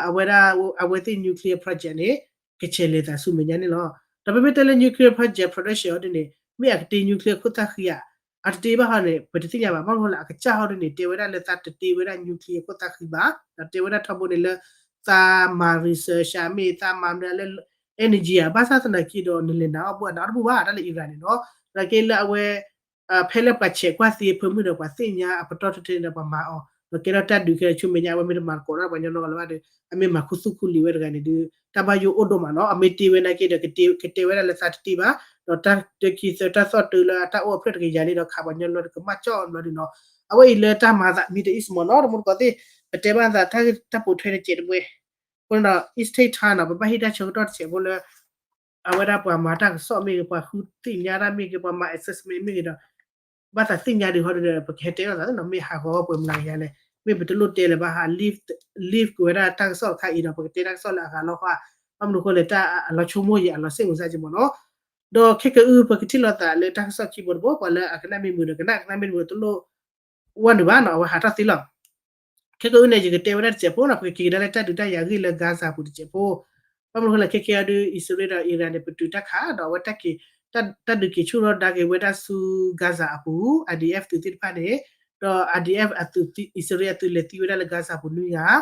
အဝဲဒၣ် အဝဲသ့ၣ် nuclear project န့ၣ် ကဆဲးလဲၤသးဆူမဲာ်ညါန့ၣ်လီၤ ဒီးပမ့ၢ်တဲလၢ nuclear project production ဟီဒုန့ၣ် မ့ၢ်အကတ့ nuclear ခိၣ်သၣ်ဃံဧါ အတတ့ဘၣ်ဟီန့ၣ် ပတသ့ၣ်ညါဘၣ်. ဘၣ်မနုၤဃိလဲၣ် အကစၢ်ဟီဒုန့ၣ် တဲဝဲဒၣ်လၢသးတတ့ဝဲဒၣ် nuclear ခိၣ်သၣ်ဃံဘၣ်, ဒီးတဲဝဲဒၣ်ထီဘိန့ၣ်လၢ သးမၤ research မ့ၢ် သးမၤမနုၤလၢ energy ဧါ, ဘၣ်ဆၣ်သနာ်က့ဒီး နလဲၤနာ်အီၣ်ဘၣ် နာ်အီၣ်တဘူၣ်ဘၣ် တၢ်လၢ Iran န့ၣ်နီၤ. သနာ်က့လၢအဝဲ ဖဲလၢပှၤဆဲးကွၢ်သ့ဖၢမုၢ်ဒီးပှၤသ့ၣ်ညါအပတီၢ်ထဲထဲန့ၣ်ဒီးပှၤမၤအီၤ, ဒီးကဲထီၣ်တၢ်ဒုးခဲလၢာ်ဆူမဲာ်ညါ အဝဲမ့ၢ်တမၤသကိးတၢ်ဒီးပှၤကညီနီတဂၤလၢၤဘၣ်ဒီး အမ့ၢ်မၤခူသူၣ်ခူလံာ်ဝဲတဂၤန့ၣ်ဒီး တၢ်ဘၣ်ယိၣ်အိၣ်ဒိၣ်မးနီၤ. အမ့ၢ်တ့ဝဲနာ်က့ဒီး ကတဲဝဲဒၣ်လၢသးတတ့ဘၣ်, ဒီးတၢ်တခံသၢတၢ်သီၣ်တၢ်လၢအတၢ်အိၣ်အဖျၢၣ် တကယၤလံဒီး ခးပှၤကညီလီၤဒီးကမၣ်ကၠီၣ်ဘျီဒီးနီၤ. အဝဲအံၤလၢတၢ်မၤသး Middle East မ့ၢ်နီၤ, တမူတကိးသ့ၣ် ပတဲဘၣ်သးတၢ်ပိာ်ထွဲတစဲးတမှဲ အဃိန့ၣ်ဒီး it take time နီၤ, ပဘၣ်ဟ့ၣ်တၢ်ဆၢကတီၢ်တစဲးဖိလၢ အဝဲဒၣ်ပှၤမၤတၢ်ကစီၣ်မ့ၢ်ဂ့ၤ ပှၤဃုသ့ၣ်ညါတၢ်မ့ၢ်ဂ့ၤ ပှၤမၤ assessment မ့ၢ်ဂ့ၤဒီး ဘၣ်သးသ့ၣ်ညါဒံးဟီဒုဒီး ပကဟဲတဲလိာ်သးနီၤ, မ့ၢ်ဟးဂီၤပှဲၤမနုၤယါလဲၣ်, မ့ၢ်ပတလိၣ်တဲလၢၤဘၣ်ဟး leave ကွံာ်ဝဲဒၣ်တၢ်ကစီၣ်တခါအံၤဒီး ပကတဲတၢ်ကစီၣ်လၢအဂၤလီၤဃီ, ဘၣ်မနုၤဃိလဲၣ် တၢ်အလီၤဆိကမိၣ်ယံၤ အလီၤစ့ၣ်မုာ်စၢ်က့မ့ၢ်နီၤ. ဒီးခဲကအု ပကထံၣ်လိာ်သးလၢတၢ်ကစီၣ်ခံဘိတဘိ ပှၤလၢအကနၣ်မ့ၢ်မုာ်ဒီးကနၣ် ကနၣ်မ့ၢ်တမုာ်တလိၣ် ဝဲနုာ်ဘၣ်နီၤ, အဝဲဟးထီၣ်သ့လီၤ. ခဲကအုန့ၣ် ယကတဲဝဲဒၣ်တစဲးဖိနီၤ, ပကက့ၤကဒါလၢတၢ်ဒုးတၢ်ယၤဂ့ၢ်လၢ Gaza ပူၤတစဲးဖိ, ဘၣ်မနုၤဃိလဲၣ် ခဲကဲအံၤဒီး အံၣ်စရ့လးဒီး Iran န့ၣ် ပတုာ်တၢ်ခး ဒီးအဝဲ တၢ်ဒုးက့ၤဆူၣ်ထီၣ်ဒါက့ၤဝဲဒၣ်ဆူ Gaza အပူၤ IDF သုးသ့ၣ်တဖၣ်န့ၣ်, ဒီး IDF အသုး အံၣ်စရ့လးအသုးလဲၤသံဝဲဒၣ်လၢ Gaza ပူၤနွံဂၤ,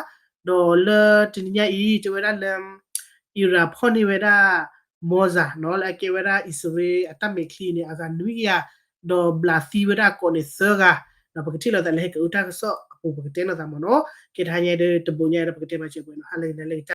ဒီးလၢတနံၤညါအံၤ တဲဝဲဒၣ်လၢ Iran ဖီၣ်န့ၢ်ဝဲဒၣ် Mossad နီၤ, လၢအကဲဝဲဒၣ်အံၣ်စရ့လးအတၢ်မဲာ်ချံန့ၣ် အဂၤနွံကယၤ, ဒီးဘျးသံဝဲဒၣ်အကိးန့ၣ်သၢဂၤ, ဒီးပကထံၣ်လိာ်သးလၢဟဲကအုတၢ်ကစီၣ်အပူၤ ပကတဲလိာ်သးမ့ၢ်နီၤ. ကဲတဟါညါဒီးတဘိညါဒီး ပကတဲဘၣ်စဲးပှဲၤနီၤ, ဟါလၢအဂ့ၤ